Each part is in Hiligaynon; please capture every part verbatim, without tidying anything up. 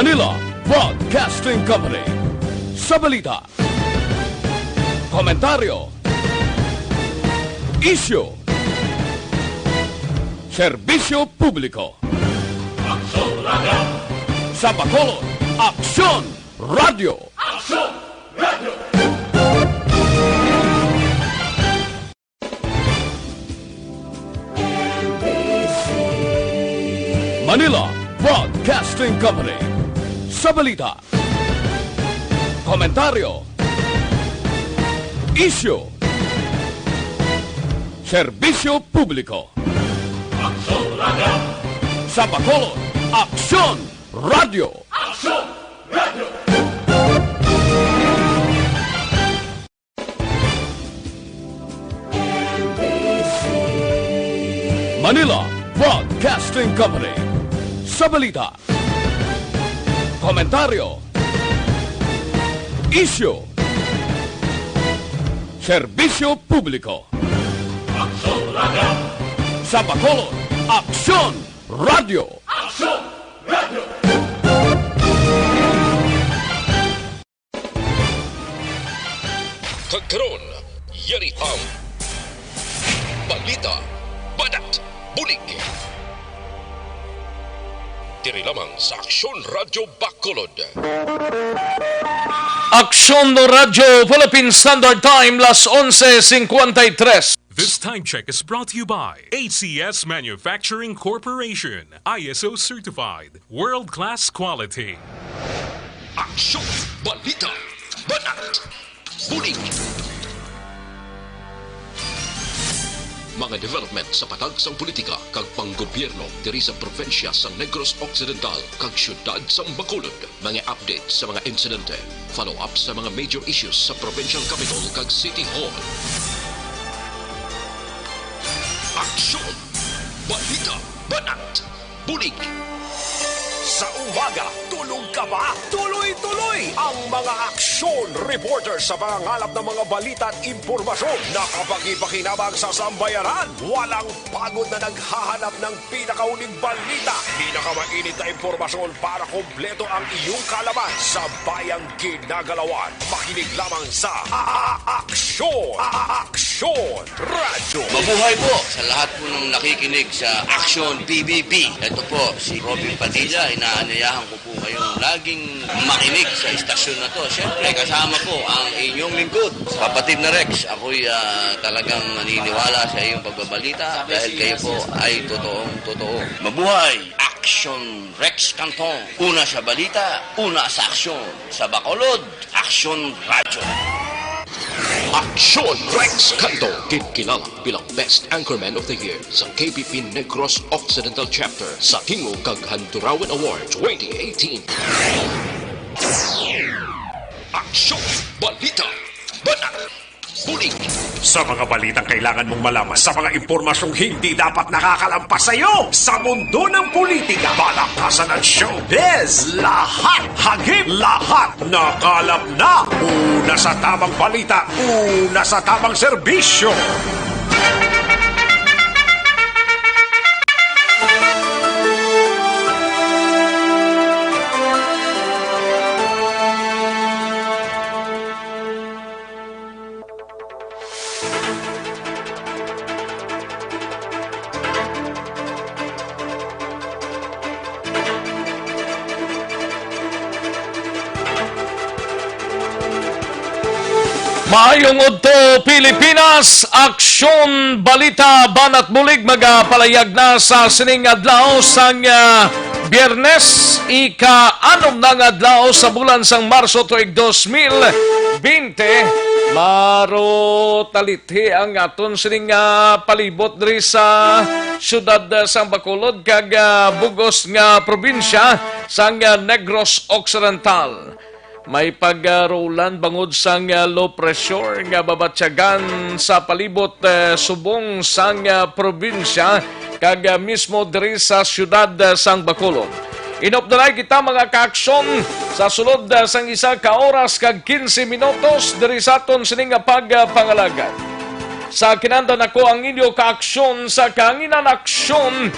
Manila Broadcasting Company. Sa balita, komentaryo, isyu, serbisyo publiko. Aksyon Radyo. Sa Bacolod, Aksyon Radyo. Aksyon Radyo. Manila Broadcasting Company. Sa balita, komentaryo, isyu, serbisyo publiko. Aksyon Radyo. Sa Bacolod, Aksyon Radyo. Aksyon Radyo. Manila Broadcasting Company. Sa balita, komentaryo, isyu, serbisyo publiko. Aksyon Radyo. Sa Bacolod, Aksyon Radyo. Aksyon Radyo. Kag karon, yari ang balita, banat, bulig. Diri lamang sa Aksyon Radyo Bacolod. Aksyon Radyo Philippine Standard Time, las onse cincuenta y tres. This time check is brought to you by A C S Manufacturing Corporation, I S O certified, world-class quality. Aksyon, balita, banat, bulig. Mga development sa patag sang politika kag panggobyerno diri sa probinsya sang Negros Occidental kag siyudad sang Bacolod. Mga update sa mga insidente, follow-up sa mga major issues sa provincial capital kag city hall. Aksyon! Balita! Banat! Bulig! Sa umaga, tulog ka ba? Tuloy-tuloy ang mga aksyon reporter sa pangangalap ng mga balita at impormasyon na kapakipakinabang sa sambayanan. Walang pagod na naghahanap ng pinakauling balita, pinakamainit na impormasyon para kompleto ang iyong kaalaman sa bayang ginagalawan. Makinig lamang sa A-, A-, Aksyon! A-, A-, Aksyon Radyo! Mabuhay po sa lahat po ng nakikinig sa Aksyon P B B. Ito po si Robin Padilla. Inaanyayahan ko po kayong laging makinig sa istasyon na to. Siyempre, kasama po ang inyong lingkod, kapatid na Rex. Ako'y, ah, talagang naniniwala sa iyong pagbabalita dahil kayo po ay totoong totoo. Mabuhay! Aksyon Rex Cantong. Una sa balita, una sa aksyon. Sa Bacolod, Aksyon Radyo. Aksyon Rex Cantong, ginkilala bilang Best Anchorman of the Year sa K B P Negros Occidental Chapter sa Tingog kag Handurawan Award twenty eighteen. Aksyon, balita, banat, bulig. Sa mga balitang kailangan mong malaman, sa mga impormasyong hindi dapat nakakalampas sa iyo, sa mundo ng politika, palakasan at showbiz, lahat, hagip, lahat, nakalap na. Una sa tamang balita, una sa tamang serbisyo. Maayong udto, Pilipinas! Aksyon, balita, banat bulig, magapalayag na sa sining adlaw sang, ah, Biyernes, ika-anom na nga adlaw sa bulan sang Marso tuig dos mil bente. Maro talithi ang aton sining, ah, palibot diri sa siyudad, ah, sang Bacolod kag, ah, bug-os nga probinsya sang, ah, Negros Occidental. May pag-arulan bangod sang, ah, low pressure nga babatyagan sa palibot, eh, subong sang, ah, probinsya kag, ah, mismo diri sa siyudad, ah, sang Bacolod. Inupdanay kita, mga kaaksyon, sa sulod, ah, sang isa ka oras kag quince minutos diri sa aton sini nga pagpangalagad. Sa kinahanglan, ako ang inyo kaaksyon sa kahanginan, Aksyon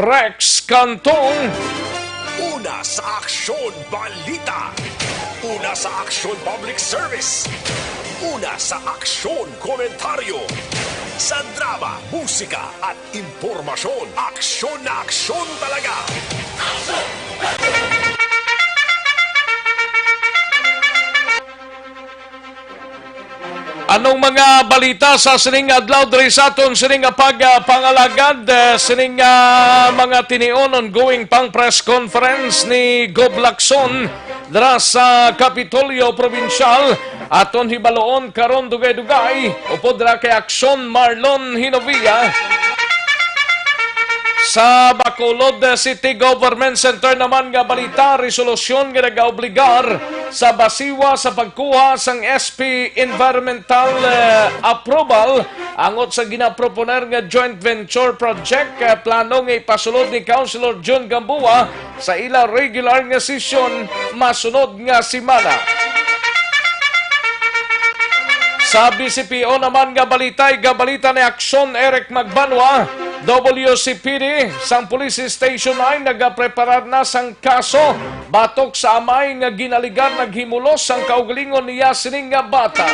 Rex Cantong. Una Sa Aksyon Balita. Una sa Aksyon Public Service. Una sa Aksyon Komentaryo. Sa drama, musika at impormasyon, aksyon na aksyon talaga. Anong mga balita sa sining adlaw diri sa aton sining nga pagpangalagad, eh, sining, ah, mga tinion? Ongoing pang press conference ni Gob Lacson dira sa Kapitolyo Probinsyal. Aton hibaluon karon dugay-dugay upod dira kay Aksyon Marlon Hinovia. Sa Bacolod City Government Center naman nga balita, resolusyon nga nagaobligar sa BACIWA sa pagkuha sang S P environmental, eh, approval angot sa ginaproponer nga joint venture project, eh, plano nga ipasulod ni Councilor Jun Gamboa sa ila regular nga sesyon masunod nga semana. Sa B C P O naman nga balita, igabalita ni Aksyon Eric Magbanwa, W C P D, sang Police Station nine nagapreparar na sang kaso batok sa amay nga ginaligar naghimulos sang kaugalingon niya sining nga bata.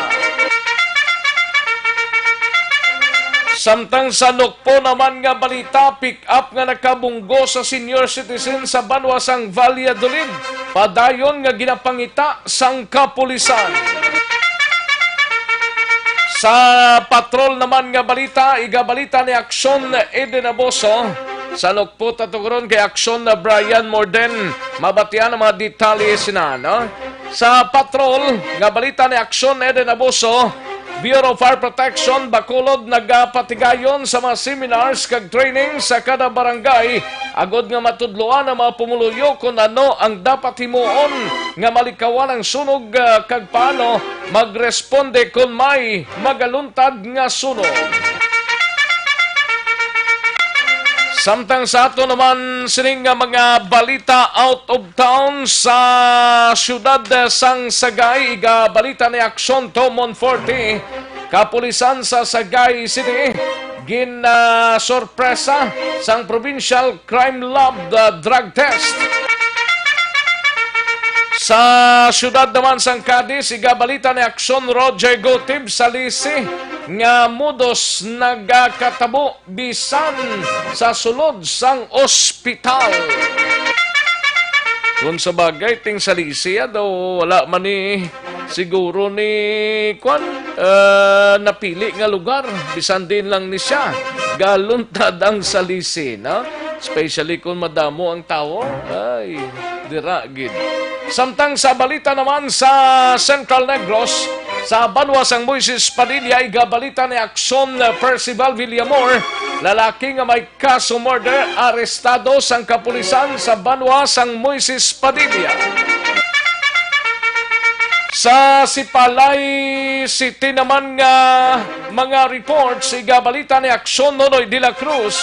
Samtang sa Nokpo naman nga balita, pick-up nga nakabunggo sa senior citizen sa banwa sang Valladolid, padayon nga ginapangita sang kapulisan. Sa patrol naman nga balita, igabalita ni Aksyon Eden Aboso. Sa Nokpo ta to karon kay Aksyon na Brian Morden. Mabatian ang mga detalye sina, no? Sa patrol nga balita ni Aksyon Eden Aboso, Bureau of Fire Protection, Bacolod, nagapatigayon sa mga seminars kag training sa kada barangay agod nga matudloan ang mga pumuluyo kon ano ang dapat himuon nga malikawan ang sunog, ah, kag paano magresponde kon may magaluntad nga sunog. Samtang sa ato naman sining nga mga balita out of town, sa siyudad, eh, sang Sagay, igabalita ni Aksyon Tom Monforte, kapulisan sa Sagay City, gin, ah, sorpresa sang Provincial Crime Lab, ah, drug test. Sa siyudad naman sang Cadiz, igabalita ni Aksyon Roger Gotib, sa Lisi nga modus nagakatabo bisan sa sulod sang ospital. Kung sa bagay, ting sa Lisi, ah, daw wala man ni siguro ni, kwan, ah, napili nga lugar, bisan din lang ni siya. Galuntad ang sa Lisi, no? Especially kung madamo ang tawo, ay, dira gid. Samtang sa balita naman sa Central Negros, sa banwa sang Moises Padilla, igabalita ni Aksyon Percival Villamor, lalaki nga may kaso murder, arestado sang kapulisan sa banwa sang Moises Padilla. Sa Sipalay City naman nga mga reports, igabalita ni Aksyon Nonoy de la Cruz,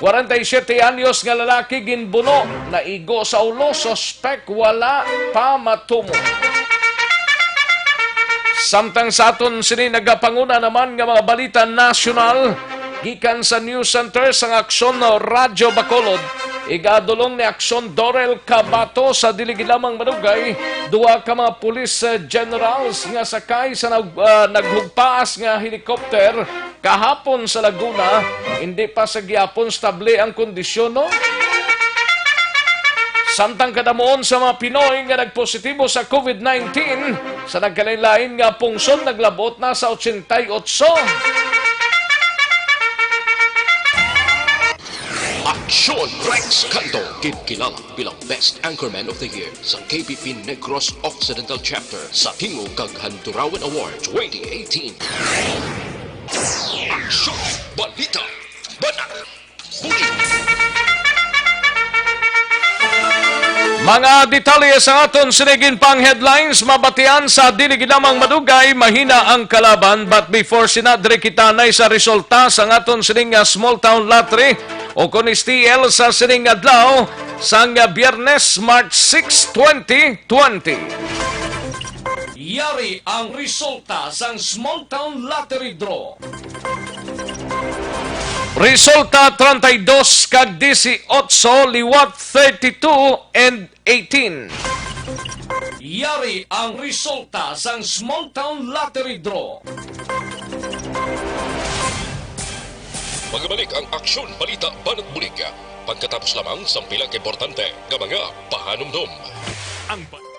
kwarenta y siyete anyos nga lalaki ginbuno, naigo sa ulo, suspek wala pa matumo. Samtang sa aton sini nagapanguna naman nga mga balita nasyonal, gikan sa News Center sang Aksyon Radyo Bacolod, igadulong ni Aksyon Dorel Cabato sa dili gid lamang madugay, duha ka mga police, eh, generals nga sakay sa nag-, ah, naghugpaas nga helicopter kahapon sa Laguna, hindi pa sa gihapon stable ang kondisyon, no? Samtang kadamuon sa mga Pinoy nga nagpositibo sa COVID nineteen, sa nagkalain-lain nga pungsod, naglabot na sa ochenta y ocho. Aksyon Rex Canto, ginkilala bilang Best Anchorman of the Year sa K P P Negros Occidental Chapter sa Tingog kag Handurawan Award twenty eighteen. Aksyon! Balita! Banat! Buli! Mga detalye sa aton sining pang headlines, mabatian sa dili gid lamang madugay, mahina ang kalaban. But before sina, diri kita nay sa resulta sa aton sining nga Small Town Lottery o kon S T L sa sining adlaw sang Biyernes, March six, twenty twenty. Yari ang resulta sang Small Town Lottery Draw. Resulta, treinta y dos kag dieciocho, liwat thirty-two and eighteen. Yari ang resulta sang Small Town Lottery Draw. Magabalik ang Aksyon Balita Banat Bulig pagkatapos lamang sang pila ka importante nga mga pahanumdom. Ang ba-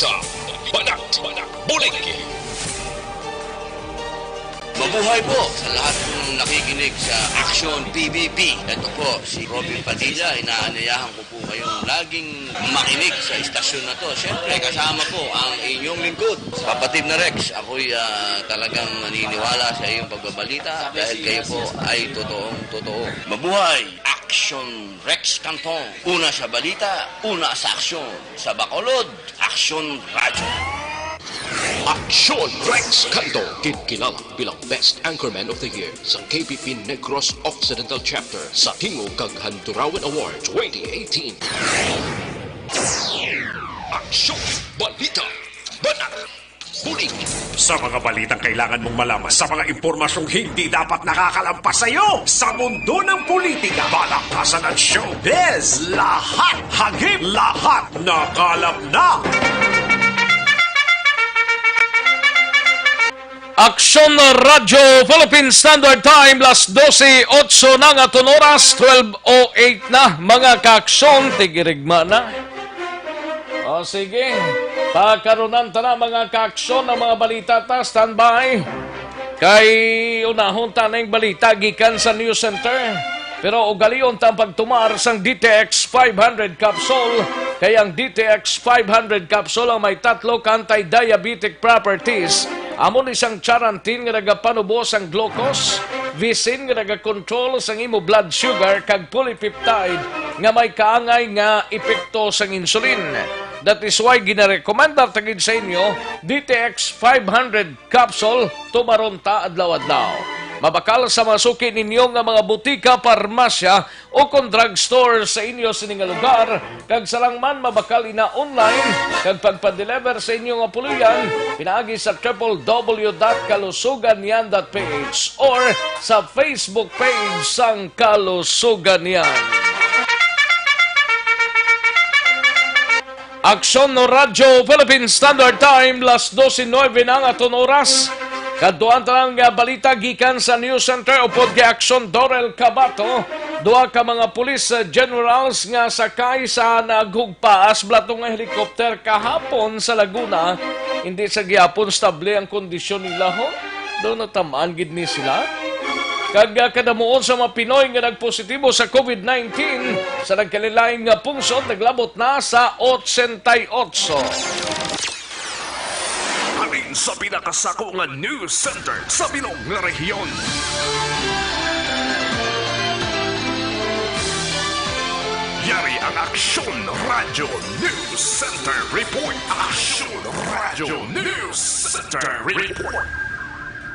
Sa Banat Bulig. Mabuhay po sa lahat ng nakikinig sa Action P B P. Ito po si Robin Padilla. Inaanyayahan ko po kayong laging makinig sa istasyon na to. Siyempre, kasama po ang inyong lingkod, kapatid na Rex. Ako'y, ah, talagang naniniwala sa iyong pagbabalita dahil kayo po ay totoong totoo. Mabuhay! Action Rex Canton. Una sa balita, una sa aksyon. Sa Bacolod, Aksyon Radyo. Aksyon Rex Canto, ginkilala bilang Best Anchorman of the Year sa K P P Negros Occidental Chapter sa Tingog kag Handurawan Award twenty eighteen. Aksyon, balita, banat, bulig. Sa mga balitang kailangan mong malaman, sa mga impormasyong hindi dapat nakakalampas sa iyo, sa mundo ng politika, palakasan at showbiz, lahat hagip, lahat nakalap na. Aksyon Radyo Philippine Standard Time, las dose otso na nga aton oras, twelve oh eight na, mga kaaksyon, tigirigma na. O, sige. Pakarunan ta na, mga kaaksyon, ang mga balita ta. Standby. Kay unahon ta na yung balita gikan sa News Center. Pero ugalion ta ang pagtumar sang D T X five hundred capsule. Kay ang D T X five hundred capsule ang may tatlo ka anti-diabetic properties. Amo ni sang charantin nga nagapanubo sang glucose, visin nga nagakontrol sang imo blood sugar, kag polypeptide nga may kaangay nga epekto sang insulin. That is why ginarekomenda ta gid sa inyo D T X five hundred capsule tumaron ta adlaw-adlaw. Mabakal sa mga suki ninyo nga mga butika, parmasya, o kon drugstore sa inyo sini nga lugar, kag sa lang man mabakal ina online, kag pagpa-deliver sa inyo nga puloy-an pinaagi sa triple W dot kalusuganyan dot P H or sa Facebook page sang Kalusuganyan. Aksyon Radyo Philippine Standard Time, las dose nuebe na ang aton oras. Kadtuan ta lang nga balita gikan sa News Center upod kay Aksyon Dorel Cabato. Duha ka mga police, uh, generals nga sakay sa naghugpaas bala to nga helicopter kahapon sa Laguna, hindi sa gihapon stable ang kondisyon nila, ho. Daw natamaan gid ni sila. Kag, ah, kadamuon sa mga Pinoy nga nagpositibo sa COVID nineteen sa nagkalain-lain nga pungsod naglabot na sa otsenta y otso. Halin sa pinakasako nga news center sa bilog nga rehiyon. Yari ang Aksyon Radyo News Center Report. Aksyon Radyo News Center Report.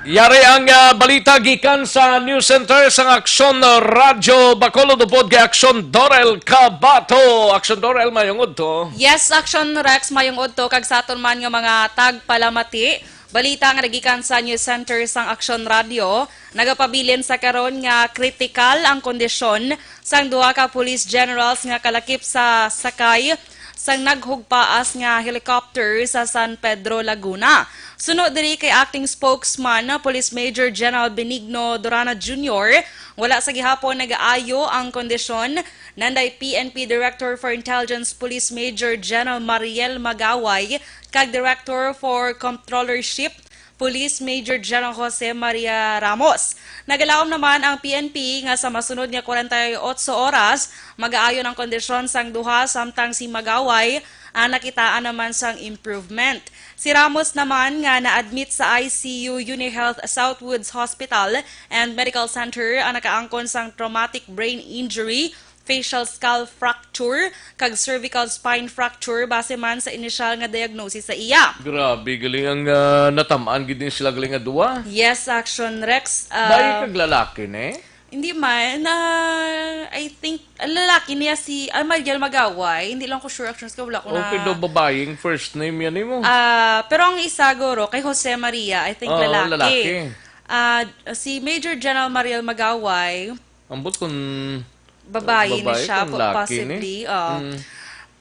Yari ang, ah, balita gikan sa News Center sang Aksyon Radyo Bacolod upod kay Aksyon Dorel Cabato. Aksyon Dorel, mayong udto. Yes, Aksyon Rex, mayong udto. Kag sa aton man nga mga tagpalamati, balita nga nagikan sa News Center sang Aksyon Radyo, nagapabilin sa karon nga kritikal ang kondisyon sang duha ka police generals nga kalakip sa sakay sang naghugpaas nga helicopter sa San Pedro, Laguna. Suno diri kay Acting Spokesman Police Major General Benigno Durana Junior, wala sa gihapon nagaayo ang kondisyon. Nanday P N P Director for Intelligence Police Major General Mariel Magaway kag Director for Controllership Police Major General Jose Maria Ramos. Nagalaom naman ang P N P nga sa masunod nga kwarenta y otso oras, magaayon ang kondisyon sang duha, samtang si Magaway, ah, nakitaan naman sang improvement. Si Ramos naman nga na-admit sa I C U UniHealth Southwoods Hospital and Medical Center ang nakaangkon sang traumatic brain injury, facial skull fracture, kag cervical spine fracture base man sa inisyal nga diagnosis sa iya. Grabe, gali ang, ah, natamaan gid ni sila gali nga duwa. Yes, Action Rex. Ah, bayi kag lalaki, ne? Hindi man. Ah, I think, ah, lalaki niya si, ah, Mariel Magaway. Hindi lang ko sure, Action Rex, kay wala ko na. Okay daw, babaying first name yan, eh, mo. Ah, pero ang isa, guro, kay Jose Maria, I think, oo, lalaki. Lalaki. Ah, si Major General Mariel Magaway, ambot kung babayi ni siya, babayi, kung po-, laki ni, possibly, oh. Mm.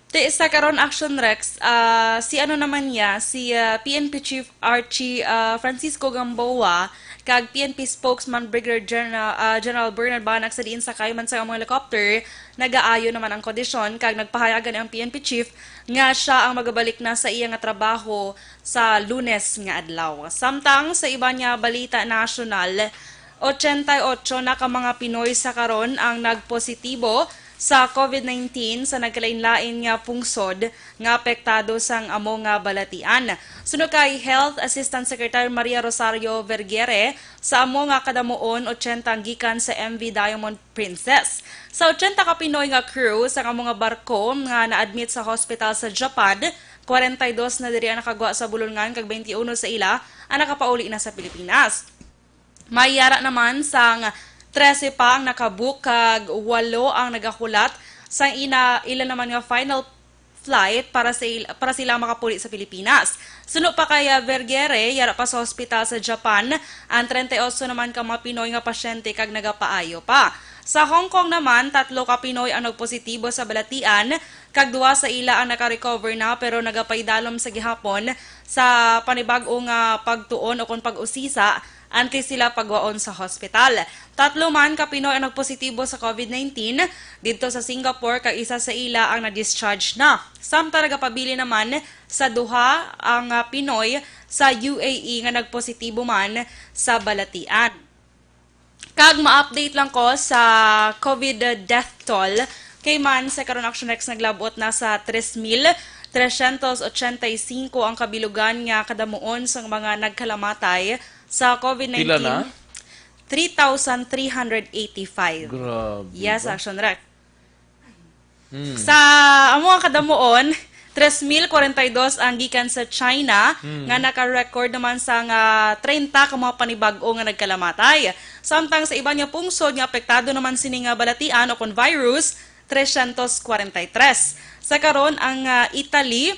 Ti, sa karon, Action Rex, ah, si ano naman niya, si, ah, P N P Chief Archie, ah, Francisco Gamboa, kag P N P spokesman Brigadier General, ah, General Bernard Banac sa diin sakay man sang among helicopter, nagaayo naman ang kondisyon kag nagpahayag ang P N P chief nga siya ang magabalik na sa iya nga trabaho sa Lunes nga adlaw. Samtang sa iban nga balita nasyonal, ochenta y ocho na ka mga Pinoy sa karon ang nagpositibo sa COVID nineteen sa nagkalain-lain nga pungsod nga apektado sang amo nga balatian. Suno kay Health Assistant Secretary Maria Rosario Vergere, sa amo nga kadamuon, ochenta ang gikan sa M V Diamond Princess. Sa ochenta ka Pinoy nga crew sa amo nga barko nga na-admit sa hospital sa Japan, kwarenta y dos na diri ang nakagwa sa bulungan kag twenty-one sa ila ang nakapauli na sa Pilipinas. May yara naman sang trese pa ang nakabook kag walo ang nagahulat sang ina, ila naman nga final flight para sa il-, para sila makapuli sa Pilipinas. Suno pa kay, ah, Vergere, yara pa sa hospital sa Japan ang treinta y ocho naman ka mga Pinoy nga pasyente kag nagapaayo pa. Sa Hong Kong naman, tatlo ka Pinoy ang nagpositibo sa balatian, kag duha sa ila ang naka-recover na pero nagapaidalom sa gihapon sa panibag-o nga pagtuon o kon pag-usisa antes sila pagwaon sa hospital. Tatlo man ka Pinoy ang nagpositibo sa COVID nineteen didto sa Singapore, kag isa sa ila ang na-discharge na. Samtang nagapabilin naman sa duha ang, ah, Pinoy sa U A E nga nagpositibo man sa balatian. Kag ma-update lang ko sa COVID death toll. Kay man sa karon, Action Rex, naglabot na sa tres mil tresyentos ochenta y cinco ang kabilugan nga kadamuon sang mga nagkalamatay sa COVID nineteen. Pila na? Three thousand three hundred eighty-five. Grabe Yes, ba? Action Rex. Hmm. Sa amo ang kadamuon, tres mil kwarenta y dos ang gikan sa China, Hmm. nga naka-record naman sang treinta ka mga panibag-o nga nagkalamatay. Samtang sa iban nga pungsod nga apektado naman sini nga balatian o kon virus, tresyentos kwarenta y tres. Sa karon, ang, ah, Italy,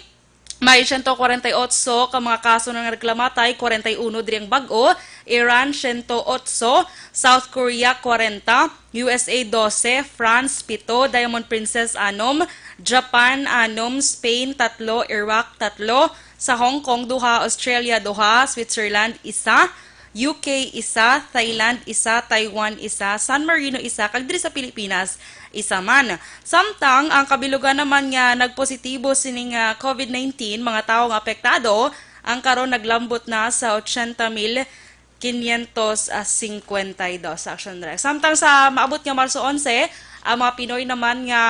may siyento kwarenta y otso ka mga kaso na nagkalamatay, kwarenta y uno diri ang bag-o, Iran, siyento otso, South Korea, kwarenta, U S A, dose, France, pito, Diamond Princess, anom, Japan, anom, Spain, tatlo, Iraq, tatlo, sa Hong Kong, duha, Australia, duha, Switzerland, isa, U K, isa, Thailand, isa, Taiwan, isa, San Marino, isa, kag diri sa Pilipinas, isa man. Samtang ang kabilugan naman nga nagpositibo sining, ah, COVID nineteen, mga tawo nga apektado, ang karon naglambot na sa ochenta mil quinientos cincuenta y dos, Action Rex. Samtang sa maabot nga Marso onse, ang mga Pinoy naman nga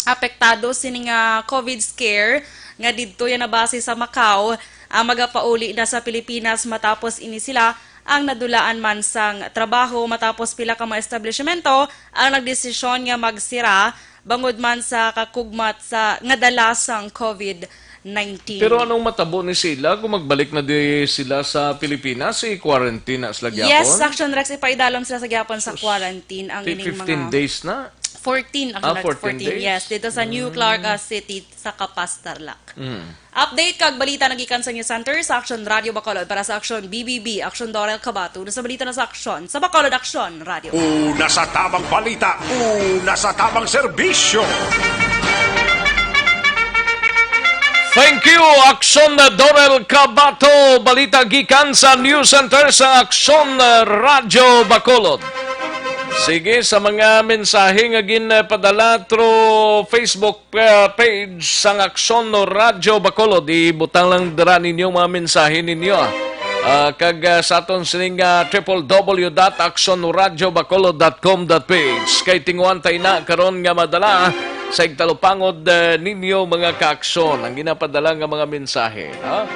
apektado sini nga COVID scare nga didto ya nabase sa Macau, ang magapauli na sa Pilipinas matapos ini sila ang nadulaan man sang trabaho, matapos pila ka mga establishmento ang nagdesisyon nga magsira bangod man sa kakugmat sa nga dala sang COVID nineteen. Pero anong matabo ni sila kung magbalik na di sila sa Pilipinas? I-quarantine na sila gyapon? Yes, Action Rex, ipaidalom sila sa gyapon sa Sus, quarantine ang ti-, ining fifteen mga days na? Fourteen, Action Ah, Rex, fourteen fourteen, days? yes, dito sa New Mm. Clark, ah, City, sa Capas, Tarlac. Mm. Update kag balita nagikan sa News Center sa Action Radio Bacolod. Para sa Action B B B, Action Dorel Cabato. Una sa balita na sa Action, sa Bacolod Action Radio. Una sa tamang balita, una sa tamang serbisyo. Thank you, Action Dorel Cabato. Balita gikan sa News Center sa Action Radio Bacolod. Sige, sa mga mensahe nga ginpadala through Facebook, ah, page sang Aksyon no Radyo Bacolod, ibutang lang dira ninyo mga mensahe ninyo, ah. Ah, kag, ah, sa aton sining, ah, triple W dot aksyon no radyo bacolod dot com dot P H. Kay tinguhan ta ina karon nga madala sa igtalupangod, ah, ninyo mga kaaksyon ang ginapadala nga mga mensahe, ha?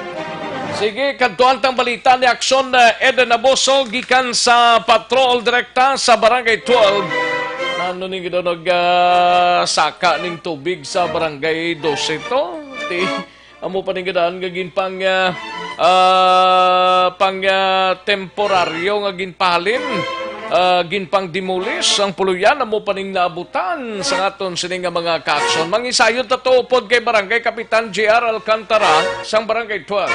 Sige, kadtuan tang balita ni Aksyon, ah, Eden Aboso gikan sa Patrol Direkta sa Barangay twelve. Ano ning daw nag, ah, saka ning tubig sa Barangay dose to? Ti, amo pa ning daan nga ginpang, ah, ah, pang, ah, temporaryo nga ginpahalin, ah, ginpang demolish ang puluyan, amo pa ning naabutan sa aton sini nga mga kaaksyon. Mangisayod ta to upod kay Barangay Kapitan J R Alcantara sang Barangay twelve.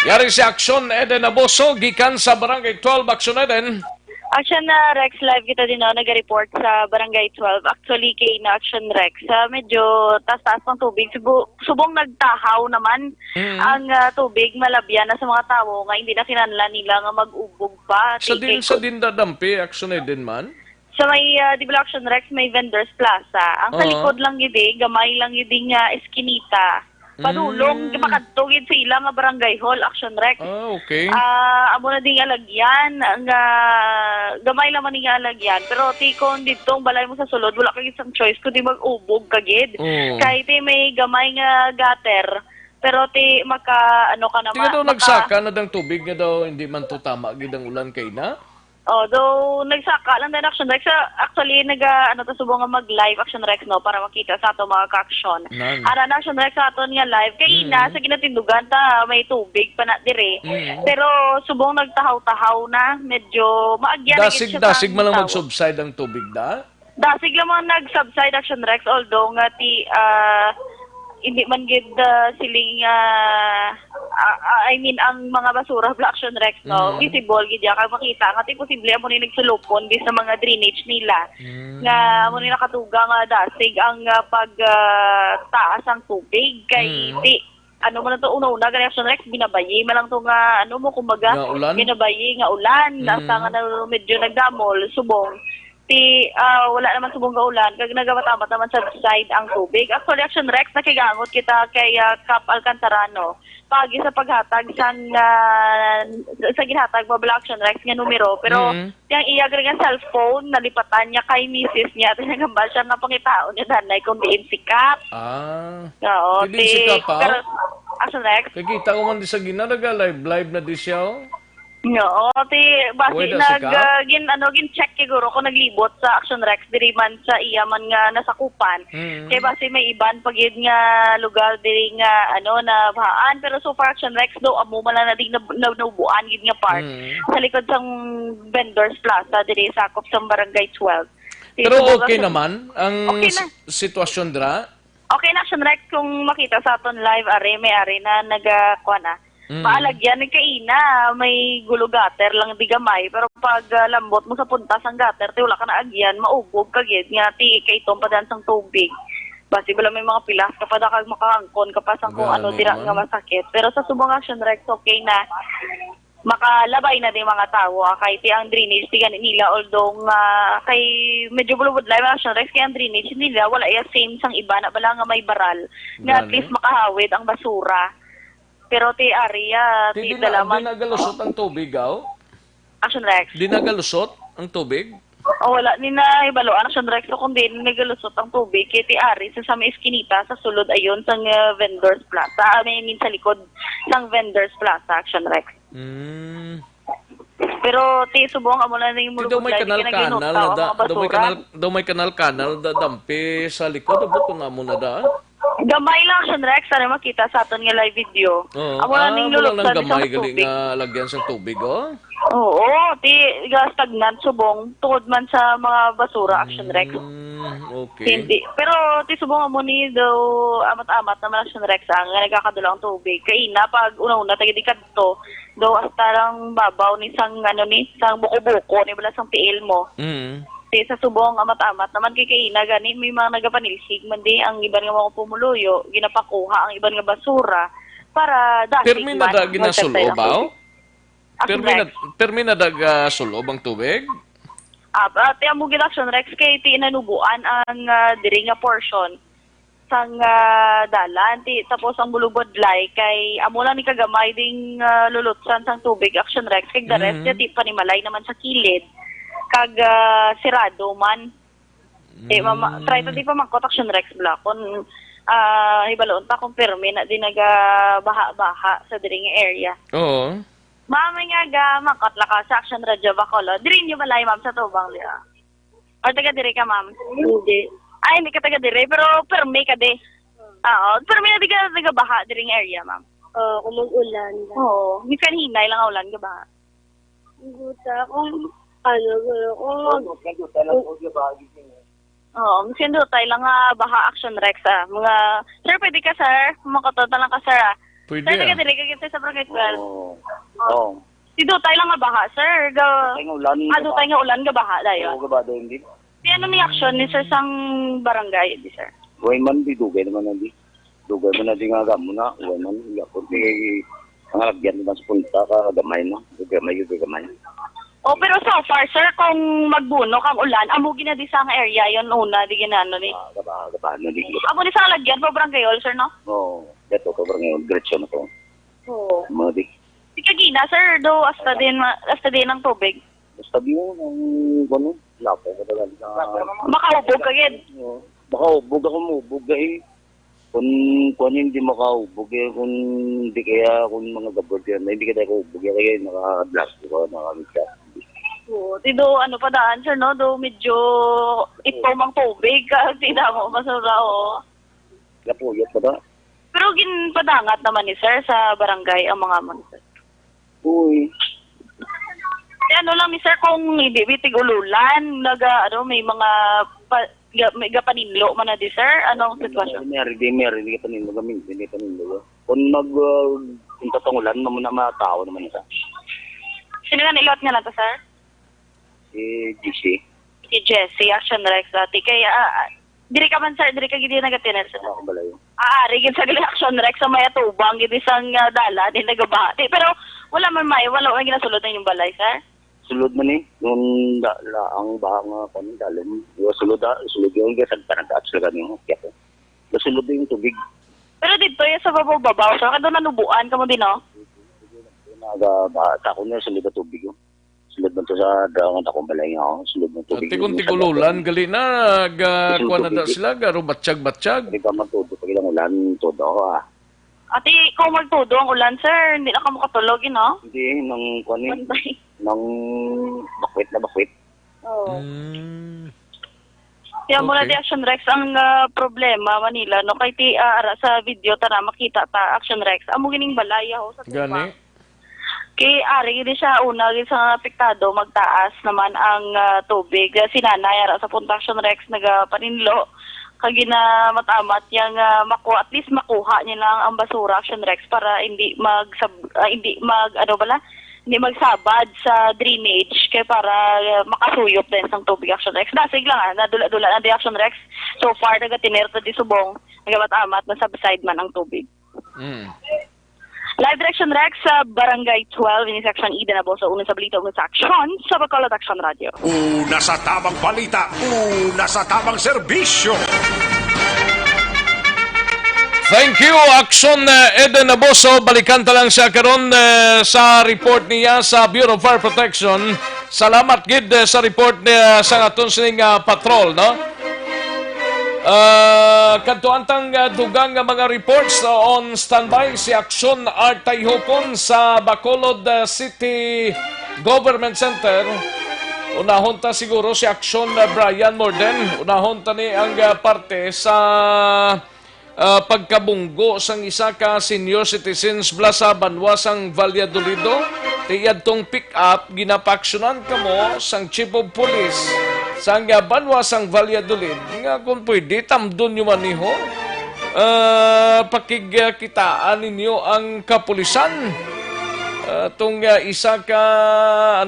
Yari si Aksyon Eden Aboso gikan sa Barangay twelve, Aksyon Eden. Action na Rex, live kita din, no, nag-report sa Barangay twelve. Actually, kay na Action Rex, ah, medyo taas-taas ng tubig. Subo-, subong nagtahaw naman Mm. ang, ah, tubig, malabyan na sa mga tawo nga hindi na kinahanglan nila nga mag-ubog pa. Sa Di din, kay sa ku- din dadampi, Action Eden man? Sa may, ah, di ba, Action Rex, may Vendors Plaza. Ang sa Oo. likod lang gid, eh, gamay lang gid nga eskinita. Padulong, Mm. makadto gid sa ila nga barangay hall, Action Rex. Ah, okay. Ah, amo na ding alagyan nga gamay lang man nga alagyan, pero ti kon didto ang balay mo sa sulod, wala ka gid sang choice kundi mag-ubog ka gid. Oo. Kay ti may gamay nga gutter, pero ti maka, ano ka na, Ti nga ma-, daw maka- nagsaka na dang tubig nga daw hindi man to tama gid ang ulan kay na? Oh, though nagsaka lang din, Action Rex. Sa, actually, naga, ano, to, subong nga mag-live, Action Rex, no, para makita sa ato mga ka-action. Nan. Ara na, Action Rex, sa aton nga live. Kay Mm. ina, sa ginatindugan ta, may tubig pa na dire. Mm. Pero subong nagtahaw-tahaw na, medyo maagyan na gid Dasig, siya sa dasig man lang tawo. Mag-subside ang tubig, da? Dasig lang man nag-subside, Action Rex, although nga ti, ah, hindi man gid, ah, siling, ah, ah, ah, I mean, ang mga basura, bala, Action Rex, no? Mm. Visible gid ya, kag makita nga ti posible amo ni nagsulupon di sa mga drainage nila. Mm. Nga amo ni nakatuga nga dasig ang, ah, pag, ah, taas ang tubig kay Mm. ti, ano man to, una-una gani, Action Rex, binabayi man lang to nga, ano mo, kumbaga, Nga ulan? binabayi nga ulan. Mm. Hasta nga na medyo nagdamol, subong. Ti, ah, wala naman subong nga ulan, kag nagabatamat naman sa side ang tubig. Actually, Action Rex, nakigangot kita kay, ah, Kap Alcantarano. Paagi sa paghatag sang, ah, sa ginhatag pa bala, Action Rex, nga numero. Pero Mm. yang iya gali nga cellphone, nalipatan niya kay misis niya. Tinagambal siya nga pangitaon niya danay kung diin si Kap. Ah. Oo, Di din ti, si Kap, ah? Pero, Action Rex? Kay kita ko man di sa gina, naga-live, live na di siya, oh. Oo, ti, basi Uy, da si nag, Kap? ah, gin-, ano, gin-check siguro kung naglibot sa Action Rex, diri man sa iya man nga nasakupan. Mm. Kay basi may iban pa gid nga lugar diri nga, ano, nabahaan. Pero so far, Action Rex, daw amo man lang na ding nab-, nab-, naubuan gid nga part Mm. sa likod sang Vendors Plaza diri sakop sang Barangay twelve. Pero Dito, okay Action naman ang Okay na. s-, sitwasyon dira? Okay na, Action Rex, kung makita sa aton live, are, may are na naga-, kuha na. Mm. Maalagyan, nagkaina, may gulo gutter lang di gamay, pero pag, ah, lambot mo sa punta sang gutter, ti wala ka na agyan, maubog ka gid, nga ti kaitom pa dan sang tubig. Basi bala may mga pilas ka pa da kag makaangkon ka pa sang kung ano Gani dira man. nga masakit. Pero sa subong, Action Rex, okay na. Makalabay na di mga tawo, ah, kay ti ang drainage ti gani nila, although nga kay medyo bulubudlay man, Action Rex, kay ang drainage nila wala iya same sang iba na bala nga may baral, nga at Gani. least makahawid ang basura. Pero ti area, Di, ti di na, dalaman. Di nagalusot ang tubig, aw? Action Rex. Di nagalusot ang tubig? O, wala ni na ibaluan, Action Rex, so kung di nagalusot ang tubig, kay ti ari sa, sa may eskinita, sa sulod ayon sang, ah, Vendors Plaza, ah, I mean, sa likod sang Vendors Plaza, Action Rex. Mm. Pero ti subong amo na ning Ti daw may mulubudlay, kanal-kanal na da, daw may kanal, daw may kanal-kanal da dampi sa likod, abot ko na mo na da. Gamay lang, Action Rex, sana makita sa aton nga live video. Oo. Amo na Ah, ning wala nang luluksan gamay sa gali tubig. Nga lagyan sa tubig, oh. Oo, ti, ga stagnant subong tungod man sa mga basura, Action Rex. Mm, okay. Hindi. Pero ti subong amo ni daw amat-amat naman, Action Rex, ang nga nagkakadula ang tubig. Kay na pag una-una, taga di kadto, daw hasta lang babaw ni sang, ano ni, sang buko-buko, ni bala sang tiil mo. Mm. Ti sa subong amat-amat naman kay kaina gani may mga nagapanilsig man di ang iban nga mga pumuluyo, ginapakuha ang iban nga basura para dasig Pirmi na man da ang ginasulob, pagkantay aw? Ako, Pirmi na, next. Pirmi na da gasulob ang tubig? Ah, ah, ti amo gid, Action Rex, kay ti nanubuan ang, ah, diri nga portion sang, ah, dalan. Ti, tapos ang bulubudlay kay amo lang ni kagamay ding, ah, lulutsan sang tubig, Action Rex, kay the rest Mm. niya ti panimalay naman sa kilid. Kag, ah, sirado man. Ti, mama-, Mm. try to di pa mangkot, Action Rex, bala. Kung, ah, hibaluon ta kung pirmi na di nagabaha-baha sa diri nga area. Oo. Ma'am, may nga ga, mangkot la ka sa Action Radio Bacolod. Diri niyo balay, ma'am, sa Tubang, di ba? Or taga diri ka, ma'am? Hindi. Ay, hindi ka taga diri, pero permi ka di. Oo, permi na di ka nagabaha diri nga area, ma'am. Oo, kung mag-ulan. Oo, minsan hinay lang ang ulan, gabaha. Buta, kung ano, kung mag- Oo, minsan dutay lang nga baha, Action Rex, ah. Mga, sir, pwede ka, sir? Makatonta lang ka, sir, ah. Pwede, Sir, taga ah. diri ka, kita sa Barangay twelve. Oo. Oo. Di dutay lang nga baha, sir. Ga-, Dutay nga ulan, ah, gabaha. Dutay nga ulan, gabaha dayon. Oo, gabaha dayon, di. Di ano ni aksyon ni sir sang barangay, di, sir? Way man, di dugay naman na, di. Dugay man na, di nga gamo na. Way man, yapon, di, ang lagyan naman sa punta, ka gamay na. Di gamay, di gamay. Oh, pero so far, sir, kung magbunok ang ulan, amo gina di sa nga area yon una, di ginano ni. Ah, gabaha, gabaha na, di. Amo ni sa lagyan pa barangay hall, sir, no? Oo, dato to barangay hall, diretso na to. Oo. Mga di. Di kagina, sir, do hasta din, ma-, hasta din ang tubig. Basta di mo, ang, ano, lapay ka talaga. Makaubog ka gid. Oo. Makaubog ako, maubog ka eh. Kung, kung hindi makaubog eh, kung hindi kaya, kung mga gabor yan, hindi kita kaubog yan, kaya naka-blast ko, naka-blast. Oo, di do, ano pa daan, sir, no? Do medyo itom ang tubig, kasi damo, masura, oh. Lapuyot pa ba? Pero ginpadangat naman ni sir sa barangay ang mga amo, sir. Uy. Eh, ano lang ni sir, kung hindi bitig ululan, naga, ano, may mga pa, ga-, may gapaninlo man na di, sir? Anong sitwasyon? May ari, di, may ari, di gapaninlo, gamin, di gapaninlo. Kung mag, uh, kung tatangulan, mamuna mga tao naman isa. Sino nga nilot nga nato, sir? Si G C. Si Jesse, Action Rex dati. Kay, ah, ah, diri ka man, sir, diri ka gid nagatiner, sir. Wala akong balayo. Ah, ari gid sa gali Action Rex sa may atubang gid sang, ah, dalan, di nagabati. Pero wala man may, wala man ginasulod ang inyong balay, sir? Sulod man eh. Nung da, la, ang baha nga, kung dalom, yung sulod, ah, sulod yung gas, ang tanang taas lang yung kaya ko. Nasulod na yung tubig. Pero dito, yung sa babaw-babaw, sir, kado nanubuan ka mo din, no? Naga, ba, tako na, sulod na tubig, oh. Sulod man to sa daungan akong balay nga, oh. Sulod ng tubig. Ate, kung yung sa tigululan, dagat. Gali na, ga-, Sulod kuwan na da tubig. Sila, garo batyag-batyag. Hindi ka magtudo, pag ilang ulan, todo, ah. Ate, kung magtudo ang ulan, sir, hindi na ka makatulog, eh, no? Hindi, nang, kuwan, eh, Bantay. Nang bakwit na bakwit. Oo. Mm. Kaya mura Okay. Di Action Rex ang, ah, problema, Manila, no? Kay ti, ah, ara sa video, tara, makita ta, Action Rex. Amo gining balay, ho, sa Gani? Tubang. Kay ari gid siya, una gid sa apektado, magtaas naman ang, ah, tubig. Ah, si nanay, ara sa punta, Action Rex, nagapaninlo. Kag ginamatamat yang, ah, makuha, at least makuha niya lang ang basura, Action Rex, para hindi mag-, ah, hindi mag, ano bala, hindi magsabad sa drainage kay para, ah, makasuyop din sang tubig, Action Rex. Dasig lang, ah, nadula-dula na di, Action Rex. So far, nagatiner ta di subong, nagamat-amat na subside man ang tubig. Mm. Live direction, Rex, sa Barangay twelve, ini section Eden, abo sa unang sa balita, unang sa aksyon, sa Bacolod Action Radio. Una sa tamang balita, una sa tamang serbisyo. Thank you, Action, uh, Eden Aboso. Balikan ta lang siya karon, uh, sa report niya sa Bureau of Fire Protection. Salamat gid, uh, sa report niya sa aton sining, uh, patrol, no? Uh, kadto ang tang, uh, dugang nga mga reports, uh, on standby si Action Art Tayhukon sa Bacolod, uh, City Government Center. Unahon ta siguro si Action, uh, Brian Morden. Unahon ta ni ang, uh, parte sa ah, pagkabunggo sang isa ka senior citizens bala sa banwa sang Valladolid. Ti yadtong pick-up, ginapaaksyonan kamo sang Chief of Police sang, ah, banwa sang Valladolid nga kung pwede, tamdon nyo man niho. Ah, pakigkitaan ninyo ang kapulisan. Ah, tong, ah, isa ka,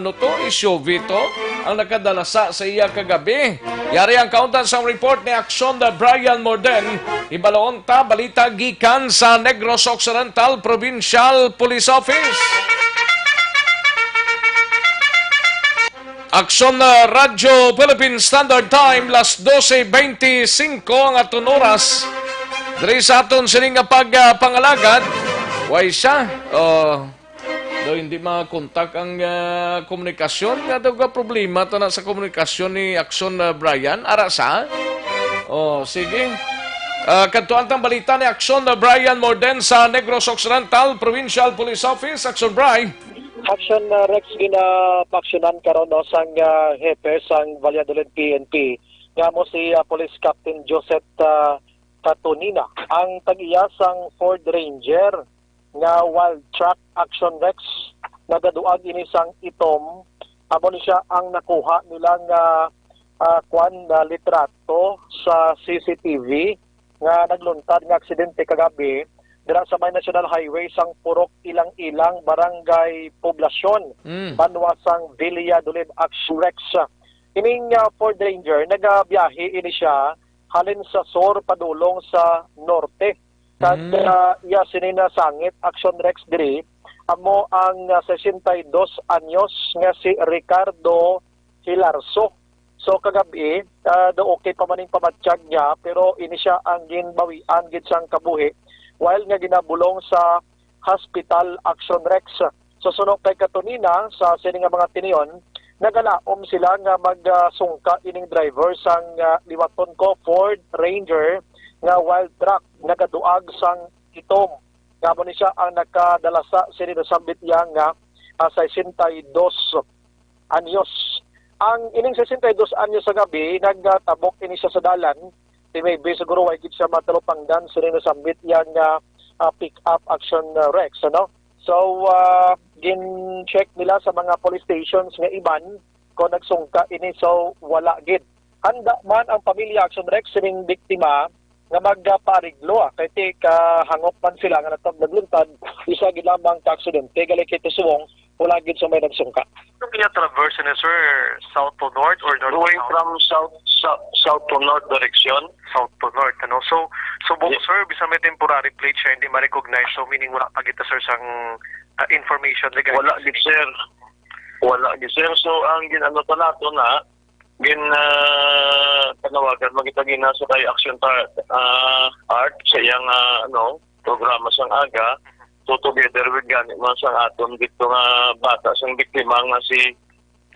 ano to, S U V to, ang nakadala sa, sa iya kagabi. Yari ang kauntan sang report ni Action the Brian Morden. Hibalon ta, balita gikan sa Negros Occidental Provincial Police Office. Action, ah, Radyo Philippine Standard Time, las doce veinticinco ang aton oras. Diri sa aton sining nga pag, ah, pangalagad, way siya. Oh. Do, hindi makontak ang, ah, komunikasyon. Nga daw ka problema to na sa komunikasyon ni Action, ah, Brian. Ara sa? Oh, sige. Ah, kadtuan tang balita ni Action, ah, Brian Morden sa Negros Occidental Provincial Police Office. Action, Bri. Action, ah, Rex, ginapaaksyonan karon, no, sang, ah, hepe sang Valladolid P N P, nga mo si, ah, Police Captain Joseph, ah, Catonina, ang tag-iya sang Ford Ranger nga wild track, Action Rex, nagaduag ini sang itom. Amo ni siya ang nakuha nila nga, ah, kwan, na litrato sa C C T V nga nagluntad nga aksidente kagabi dira sa may National Highway sang Purok Ilang-Ilang, Barangay Poblacion, Mm. banwa sang Valladolid. Action Rex. Ining, ah, Ford Ranger nagabiyahe ini siya halin sa sur padulong sa norte. Kag, Mm. ah, iya sini nasangit, Action Rex, diri amo ang, ah, sesenta y dos anyos nga si Ricardo Hilarso. So, kagab-i, ah, do okay pa man ning pamatyag niya, pero ini siya ang ginbawian gid sang kabuhi while nga ginabulong sa hospital, Action Rex. So, suno kay katunina sa sini nga mga tinion, nagalaom sila nga magsungka ining driver sang, ah, liwaton ko Ford Ranger nga wild truck nagaduag sang itom. Nga amo ni siya ang nakadala sa sini nasambit iya nga, ah, sesenta y dos anyos. Ang ining sesenta y dos anyos sa gabi, nagtabok ini siya sa dalan. Di maybe siguro way gid siya matalupangdan sini nasambit iya nga, ah, pick up, Action, ah, Rex, ano? So, ah, gin-check nila sa mga police stations nga iban kung nagsungka ini, so wala gid. Handa man ang pamilya, Action Rex, sining biktima nga magpaariglo, ah, kay ti kahangop man sila nga natawag nagluntad, isa gid lamang ka aksidente, gali kay ti subong wala gid sa may nagsungka. Ano kaya traverse na, sir? South to north or north to Going south? From south, south, south to north direction. South to north, ano? So, subong, Yes. sir, bisan may temporary plate siya, hindi ma-recognize. So, meaning wala pa kita, sir, sang, ah, information regarding Wala sa gid, sir. Wala gid, sir. So, ang gin-ano pa nato na, gin, ah, panawagan, magitagina sa kay Action Tar-, ah, Art sa iyang, ah, ano, programa sang aga. So, together with gani man sang aton dito nga bata sang biktima nga si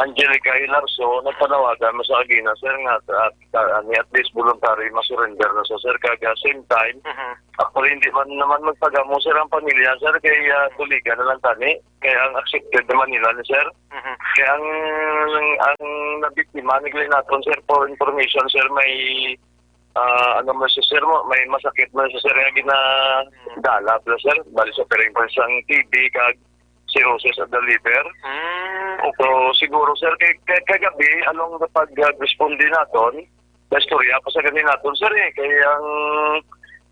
Angelica Hilarso, nagpanawagan mo sa agina, sir, nga at, at, at, at least voluntary ma-surrender na sa, sir. Kag, ah, same time, Mhm. actually, hindi man naman magpagamo, sir, ang pamilya, sir, kay, ah, tuligan na lang tani. Kay ang accepted naman nila ni, sir. Mhm. Kay ang, ang nabiktima, nagli naton, sir, for information, sir, may, ah, ano man si sir mo, may masakit man si sir nga ginadala, sir. Bali, suffering pa sang T B kag cirrhosis of the liver. Mm, okay. So, siguro, sir, kay, kay, kagabi, along pag, ah, responde naton, na istorya pa sa gani naton, sir, eh. Kay ang,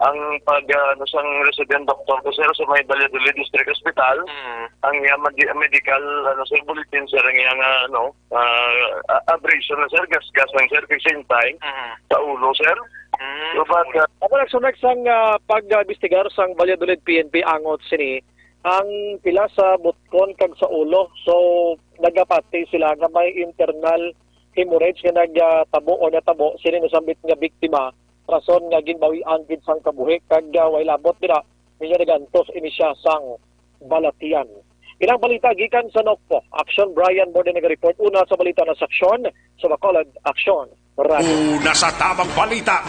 ang pag, ah, ano, sang resident doctor ko, sir, sa may Valladolid District Hospital, Mm. ang iya medi-, medical, ano, sir, bulletin, sir, ang iya nga, ano, ah, a-, abrasion na, sir, gasgas lang, sir, kay same time, Mm. sa ulo, sir. Mm, So, but, okay. ah, Ako lang, sir, sang, ah, pag-imbestigar sang Valladolid P N P angot sini, ang pila sa butkon kag sa ulo. So, nagapati sila nga may internal hemorrhage nga nagtabo o natabo sini nasambit nga biktima, rason nga ginbawian gid sang kabuhi kag, ah, way labot dira ninyo nagantos ini siya sang balatian. Ilang balita gikan sa Nokpo. Action Brian Borde naga-report. Una sa balita na sa Aksyon, sa Bacolod, Aksyon Radio. Una sa tamang balita,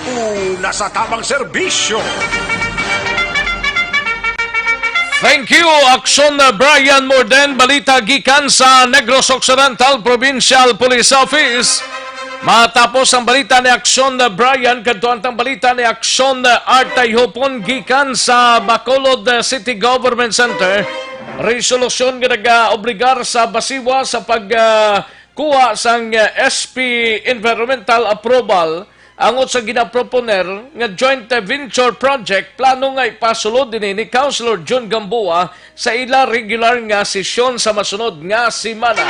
una sa tamang serbisyo. Thank you, Aksyon Brian Morden. Balita gikan sa Negros Occidental Provincial Police Office. Matapos ang balita ni Aksyon Brian, kadto ang balita ni Aksyon Art Tayhopon gikan sa Bacolod City Government Center. Resolusyon nga nagaobligar sa Basiwa sa pag, ah, kuha sang, eh, S P environmental approval angot sa ginaproponer nga joint venture project, plano nga ipasulod ini ni Councilor Jun Gamboa sa ila regular nga sesyon sa masunod nga semana.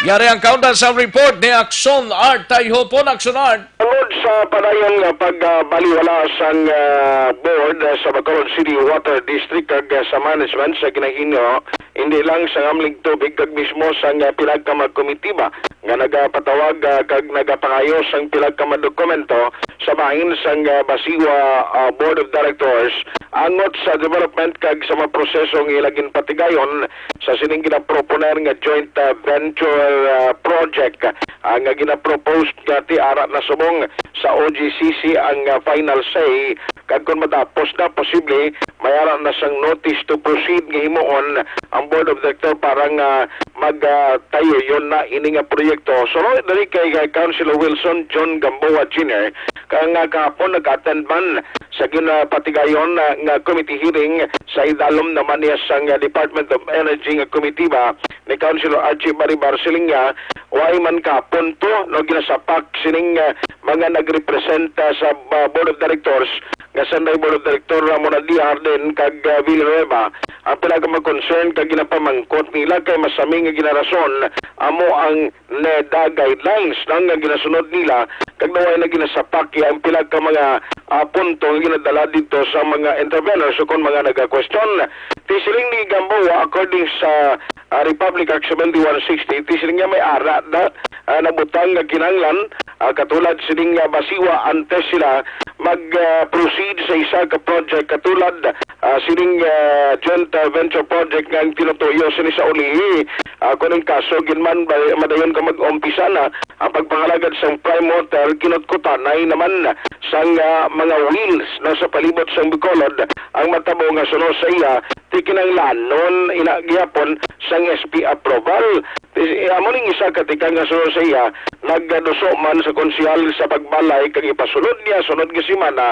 Yari ang kaundan sa report ni Action Art Tayhopon. Action Art. Tungod sa padayon nga pagbaliwala sang, ah, board, ah, sa Bacolod City Water District kag, ah, sa management sa ginahinyo, hindi lang sa ngamling tubig kag mismo sang, ah, pila ka mga komitiba nga nagapatawag, ah, kag nagapangayo sang pila ka mga dokumento sa bahin sang, ah, Basiwa, ah, Board of Directors angot sa development kag sa mga proseso nga ila ginpatigayon sa sining ginaproponer nga joint, ah, venture, ah, project, ah, nga ginapropose nga ti ara na subong sa O G C C ang, ah, final say, kag kon matapos na, posible may ara na sang notice to proceed nga himuon ang ang Board of Director para nga magtayo yon na ini nga proyekto. Sunod diri kay, kay Councilor Wilson John Gamboa Junior, kang, ah, kahapon nag-attend man sa ginapatigayon, ah, nga committee hearing sa idalom naman niya sang, ah, Department of Energy nga komitiba ni Councilor Archie Baribar. Siling niya, way man kapunto, no, ginasapak sining, ah, mga nagrepresenta sa, ah, Board of Directors nga sanday Board of Director Ramon Adi Hardin kag, ah, Villanueva ang pila ka mga concern kag ginapamangkot nila kay masami nga ginarason amo ang NEDA guidelines na nga ginasunod nila kag naway na ginasapak ya ang pila ka mga, ah, punto nga ginadala dito sa mga interveners o kon mga nagakwestiyon. Ti siling ni Gamboa, according sa, ah, Republic Act seventy-one sixty, ti siling niya may ara na, ah, nabutang nga kinahanglan, ah, katulad sining, ah, basiwa antes sila mag, ah, proceed sa isa ka project katulad, ah, sining, ah, joint, ah, venture project nga ang tinutuyo sini sa ulihi. Ah, kung ang kaso, ginman ba, madayon ka mag-umpisa na ang pagpangalagad sang Prime Hotel, kinutkutanay naman sang, ah, mga wheels na sa palibot sang Bacolod ang matabo nga suno sa iya, ti kinahanglanon ina gihapon sang S P approval. Ti, amo ning isa ka tikang nga suno sa iya, nagduso man sa konsehal sa pagbalay kag ipasunod niya sunod nga semana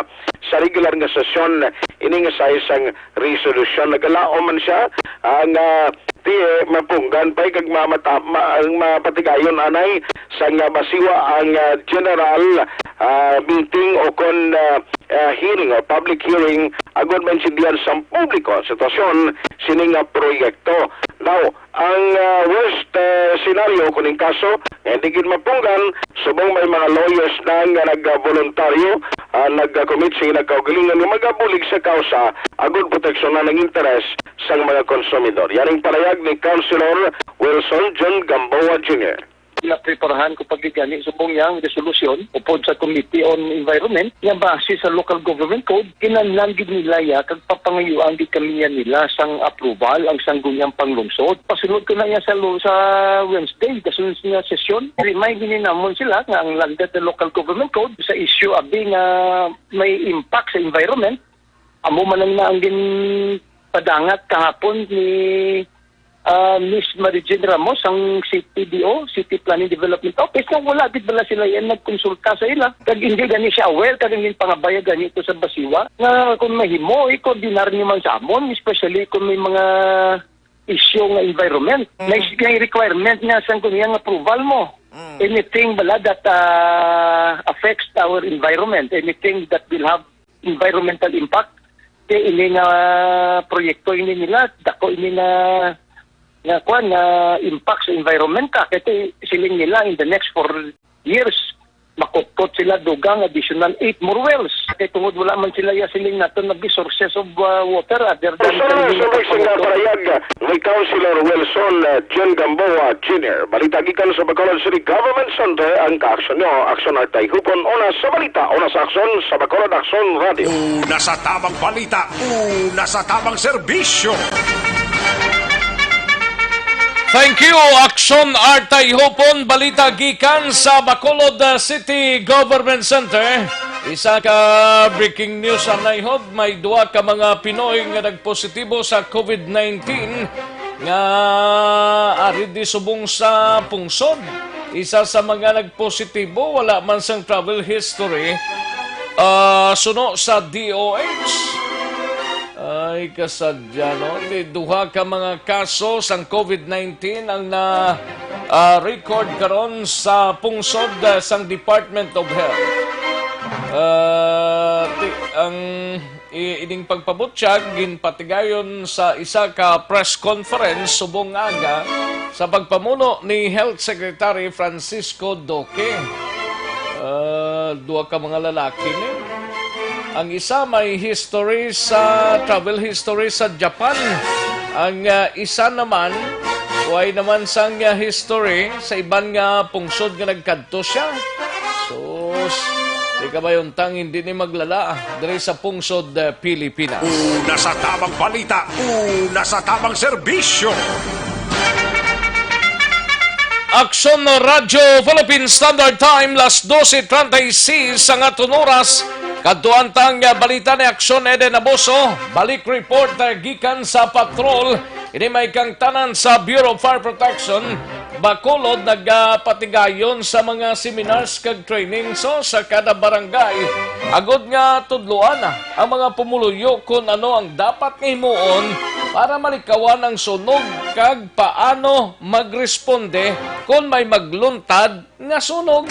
sa regular nga sesyon ini nga size sang resolusyon. Nagalaom man siya, ah, nga ti mapunggan pa kag mamata-, ma-, ang mapatigayon anay sang, ah, basiwa ang, ah, general, ah, meeting o kon, ah, ah, hearing o public hearing agud maintindihan sang publiko ang sitwasyon sini nga proyekto. Now, ang, ah, worst, ah, scenario kuning kaso nga hindi gid mapunggan, subong may mga lawyers na nga nagvoluntaryo, ah, nag-commit sa ilang kaugalingon nga magabulig sa kausa agud proteksyonan ang interes sang mga konsumidor. Yan ang panayag ni Councilor Wilson John Gamboa Junior. Napreparahan ko pa gid gani subong yang resolusyon upod sa Committee on Environment nga base sa Local Government Code, kinahanglan gid nila ya kag papangayuan gid kami ya nila sang approval ang sang guniang panglungsod. Pasulod ko na ya sa lo-, sa Wednesday, kasunod nga sesyon. Rimay gini namon sila nga ang lagda sa Local Government Code sa issue abi nga may impact sa environment, amo man ang naanggin padangat kahapon ni, ah, Miss Mary Jane Ramos, ang C P D O, City Planning Development Office, nga wala gid bala sila yan nagkonsulta sa ila. Kag hindi gani siya aware, kag ang pangabaya gani ito sa basiwa, nga kung mahimo, i-coordinar niyo man sa amon, especially kung may mga issue nga environment. Mm. May, may requirement nga sa kung yang approval mo. Mm. Anything bala that, ah, affects our environment, anything that will have environmental impact, kay ini nga proyekto ini nila, dako ini nga, nga kuan, nga impact sa environment ka. Kay ti-, siling nila in the next four years, makukot sila dugang additional eight more wells. Kay tungod wala man sila ya siling nato nag sources of, ah, water other than Sa sa may singa parayag ni Councilor Wilson, uh, John Gamboa Junior. Balita gikan sa Bacolod City Government Center, ang kaaksyon nyo, Aksyon Artay Hupon, una sa balita, una sa aksyon, sa Bacolod Aksyon Radio. Una sa tamang balita, una sa tamang serbisyo. Thank you, Aksyon Artay Hupon. Balita gikan sa Bacolod, uh, City Government Center. Isa ka breaking news, anay hod, may duha ka mga Pinoy nga nagpositibo sa COVID nineteen nga ari di subong sa pungsod. Isa sa mga nagpositibo, wala man sang travel history, ah, suno sa D O H. Ay, kasadya, no? Di duha ka mga kaso sang COVID nineteen ang na, ah, record karon sa pungsod, ah, sang Department of Health. Ah, ti-, ang i-, ining pagpabutyag ginpatigayon sa isa ka press conference subong aga sa pagpamuno ni Health Secretary Francisco Duque. Ah, duha ka mga lalaki ni. Ang isa may history sa, travel history sa Japan. Ang, ah, isa naman, way naman sang, ah, history sa iban nga pungsod nga nagkadto siya. Sus, di ka ba yuntang hindi ni maglala diri sa pungsod, ah, Pilipinas? Una sa tamang balita, una sa tamang serbisyo. Aksyon Radyo Philippine Standard Time, las doce treinta y seis ang aton oras. Kadtuan ta ang balita ni Aksyon Eden Abuso. Balik report, ah, gikan sa patrol. Ini may kangtanan sa Bureau of Fire Protection, Bacolod, nagapatigayon sa mga seminars kag training so sa kada barangay, agod nga tudloan ang mga pumuluyo kon ano ang dapat nga himuon para malikawan ang sunog kag paano magresponde kon may magluntad nga sunog.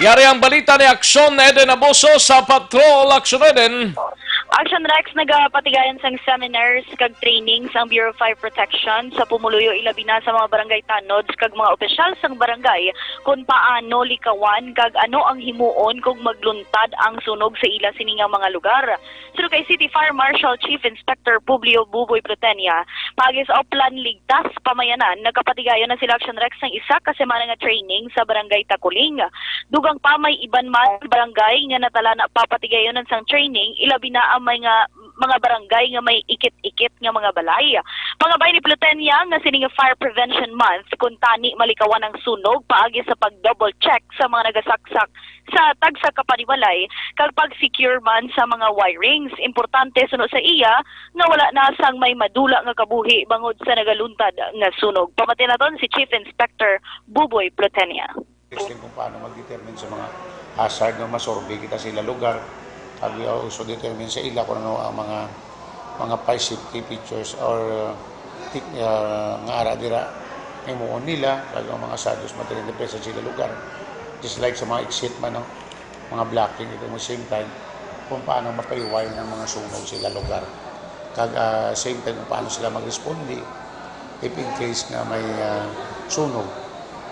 Yari ang balita ni Aksyon Eden Abuso sa Patrol. Aksyon Eden. Action Rex, nagapatigayon sang seminars kag trainings ang Bureau of Fire Protection sa pumuluyo, ilabi na sa mga barangay tanods kag mga opisyal sang barangay, kung paano likawan kag ano ang himuon kung magluntad ang sunog sa ila sini nga mga lugar. Suno kay City Fire Marshal Chief Inspector Publio Buboy Plutenia, paagi sa Oplan Ligtas Pamayanan, nagapatigayon na sila, Action Rex, sang isa ka semana nga training sa Barangay Takuling. Dugang pa, may iban man barangay nga natala na papatigayonan sang training, ilabi na ang may nga, mga barangay nga may ikit-ikit nga mga balay. Pangabay ni Plutenia nga sining Fire Prevention Month, kung tani malikawan ang sunog paagi sa pag-double check sa mga nagasaksak sa tagsa ka panimalay kag pag-secure man sa mga wirings. Importante, suno sa iya, nga wala na sang may madula nga kabuhi bangod sa nagaluntad nga sunog. Pamati naton si Chief Inspector Buboy Plutenia. Testing kung paano mag-determine sa mga hazard nga masurvey kita sa ila lugar. Kag we also determine sa ila kung ano ang mga, mga fire safety features or, uh, tik-, uh, nga ara dira himuon nila, kag ang mga hazardous material na present sa ila lugar. Just like sa mga exit man, no? Mga blocking, ito mo same time, kung paano mapahiwayon ang mga sunog sa ila lugar. Kag, ah, same time, kung paano sila magresponde if in case nga may, ah, sunog.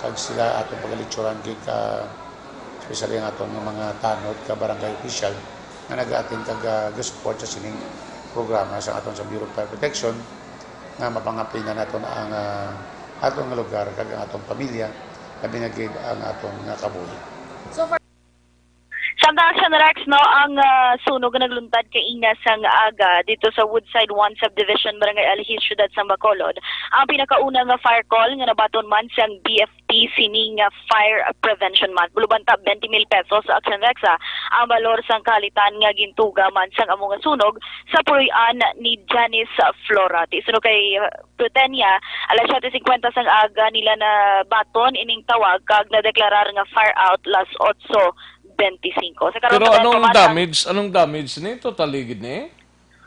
Kag sila atong pagalitsuran, kay ka, especially ang atong mga tanod ka barangay official nga nag-attend kag, ah, ga-support sa sining programa sa aton sa Bureau of Fire Protection, nga mapangapinan naton ang, ah, aton nga lugar kag ang atong pamilya, labi na gid ang aton nga kabuhi. So far, Samtang, Action Rex, no, ang, ah, sunog nga nagluntad kaina sang aga dito sa Woodside One Subdivision, Barangay Alhis, Siyudad sang Bacolod, ang pinakauna nga fire call nga nabaton man sang B F P sini nga Fire Prevention Month. Bulubanta, twenty mil pesos, Action Rex, ah, ang balor sang kahalitan nga gintuga man sang amo nga sunog sa puloy-an ni Janice Florati. Suno kay, ah, Plutenia, alas siyete cincuenta sang aga nila nabaton ining tawag kag nadeklarar nga fire out las otso bente singko. Sa karon, Pero anong damage, anong damage ni? Totally gid ni?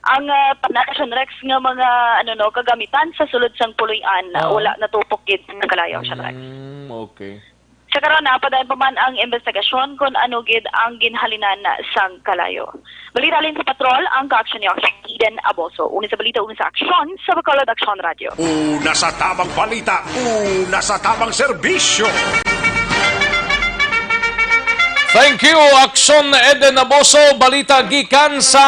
Ang, ah, panaction, Rex, nga mga, ano, no, kagamitan sa sulod sang puloy-an, ah, wala natupok gid sa kalayo, Action Rex. Mm, okay. Sa karon, ah, padayon pa man ang investigasyon kung ano gid ang ginhalinan sang kalayo. Balita halin sa patrol, ang kaaksyon ni Eden Aboso. Una sa balita, una sa aksyon, sa Bacolod Aksyon Radyo. Una sa tamang balita, una sa tamang serbisyo. Thank you, Aksyon Eden Aboso. Balita gikan sa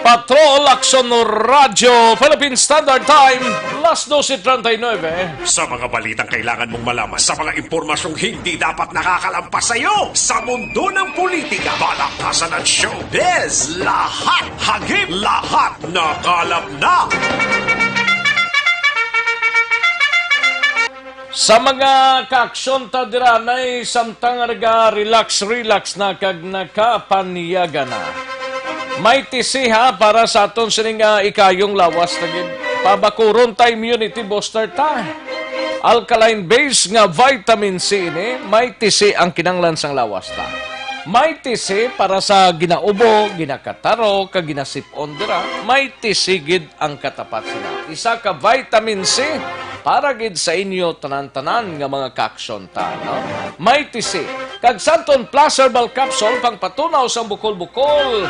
Patrol, Aksyon Radyo, Philippine Standard Time, las doce treinta y nueve. Sa mga balitang kailangan mong malaman, sa mga impormasyong hindi dapat nakakalampas sa iyo, sa mundo ng politika, balakasan at showbiz, lahat hagip, lahat nakalap na. Sa mga kaaksyon ta dira, nay, samtang naga-relax-relax na kag nakapanyaga na, may tisi, ha, para sa aton sining, ah, ikayong lawas na gid. Pabakuron ta, immunity booster ta. Alkaline base nga vitamin C ini, may tisi ang kinanglan sang lawas ta. May tisi para sa ginaubo, ginakataro, kag ginasip-on dira. May tisi gid ang katapat sina. Isa ka vitamin C para gid sa inyo tanan-tanan nga mga kaaksyon ta, no? May tisi kag Santon Plus Herbal Capsule pang patunaw sang bukol-bukol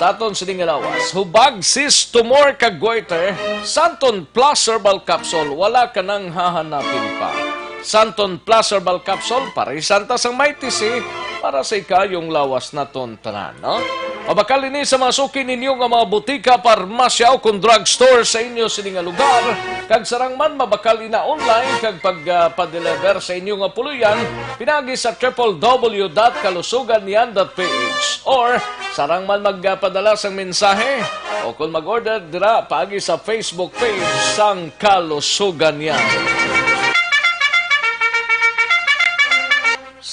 sa aton sini nga lawas. Hubag, cyst, tumor, kag goiter, Santon Plus Herbal Capsule, wala ka nang hahanapin pa. Santon Plus Herbal Capsule, parisan ta sang may tisi para sa ikayong lawas naton tanan, no? Mabakal ini sa mga suki ninyo nga mga butika, parmasya, o kon drugstore sa inyo sini nga lugar, kag sarang man mabakal ina online kag pag, ah, pa-deliver sa inyo nga puloy-an pinaagi sa triple W dot kalusuganyan dot P H, or sarang man magpadala sang mensahe o kon mag-order dira paagi sa Facebook page sang Kalusuganyan.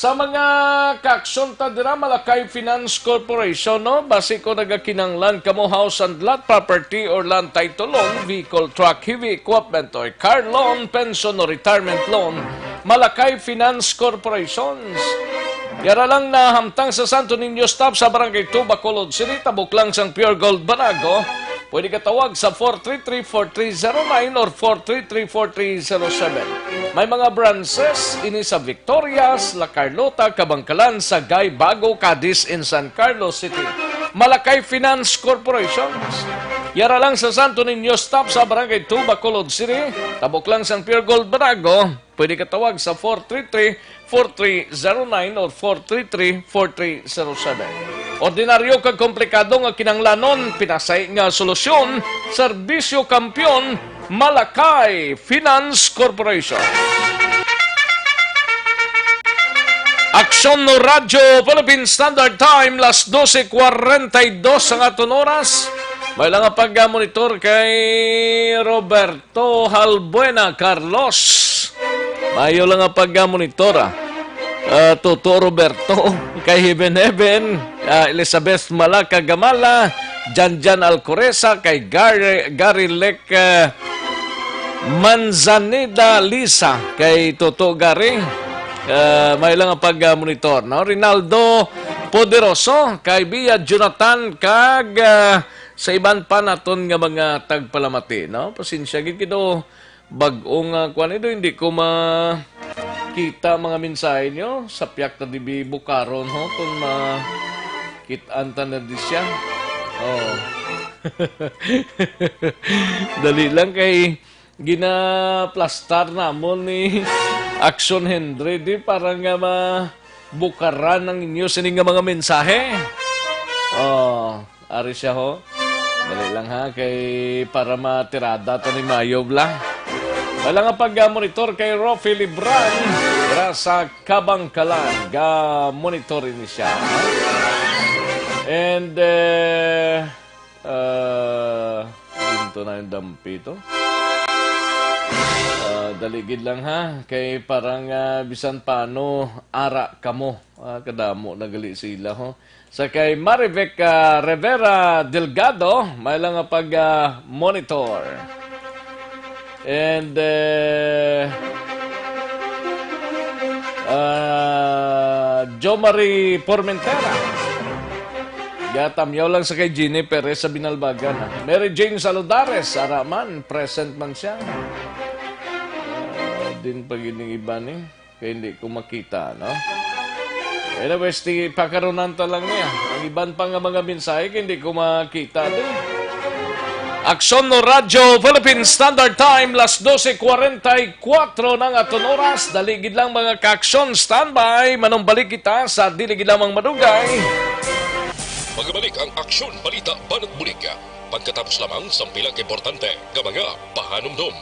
Sa mga kaaksyon ta dira, Malakay Finance Corporation, no? Basi ko nagakinahanglan kamo house and lot, property or land title loan, vehicle, truck, heavy equipment or car loan, pension or retirement loan, Malakay Finance Corporations. Yara lang nahamtang sa Santo Niño Stop sa Barangay two, Bacolod City, tabok lang sang Pure Gold Banago. Pwede ka tawag sa four three three, four three zero nine or four three three, four three zero seven. May mga branches ini sa Victorias, La Carlota, Kabankalan, Sagay, Bago, Cadiz, and San Carlos City. Malakay Finance Corporations. Yara lang sa Santo Niño Stop sa Barangay two, Bacolod City. Tabok lang sang Pure Gold Banago. Pwede ka tawag sa four three three, four three zero nine or four three three, four three zero seven. Ordinaryo kag komplikado nga kinahanglanon, pinasay nga solusyon, serbisyo kampiyon, Malakay Finance Corporation. Aksyon no Radyo Philippine Standard Time, las doce cuarenta y dos ang aton oras. May lang nga pag-monitor kay Robert To Halbuena Carlos. Mayo lang ang pagmonitor, ah. Ah, Toto Roberto, kay Heaven Heaven, ah, Elizabeth Malaka Gamala, Janjan Alcoreza, kay Gary, Gary Lec, ah, Manzaneda Lisa, kay Toto Gary. Ah, may lang ang pagmonitor, no? Rinaldo Poderoso, kay Bia Jonathan, kag, ah, sa iban pa naton nga mga tagpalamati, no? Pasensya gid kito, bag-o nga kuan ito, hindi ko makita mga mensahe nyo. Sapyak na dibi bukaron, ho, kung makit-an ta na di siya. Oh. Dali lang kay ginaplastar namon ni Action Henry, di, para nga mabukaran ang inyo sini nga mga mensahe. Oh, ari siya, ho. Dali lang, ha, kay para matirada ta ni Mayob lang. Wala nga pag-monitor kay Rofi Libran, dira sa Kabangkalan, ga-monitor ini siya. And, eh, ah, ginto na yung dampi to. Ah, dali gid lang, ha, kay parang, ah, bisan paano ara kamo. Ah, kadamo na gali sila, ho. Sa kay Marivic, ah, Rivera Delgado, may lang nga pag, ah, monitor. And, eh, ah, Jo Marie Formentera. Gatamyaw lang sa kay Jenny Perez sa Binalbagan, ah. Mary Jane Saludares, ara man, present man siya. Ah, din pag ining iba ni. Kaya hindi ko makita, no? Anyways, ti pakarunan ta lang niya. Ang iban pa nga mga mensahe, hindi ko makita din. Aksyon no Radyo Philippine Standard Time, las doce cuarenta y cuatro na nga aton oras. Dali gid lang, mga ka-aksyon, standby. Manumbalik kita sa dili gid lamang madugay. Magabalik ang Aksyon Balita Banat Bulig pagkatapos lamang sang pila ka importante nga mga pahanumdom.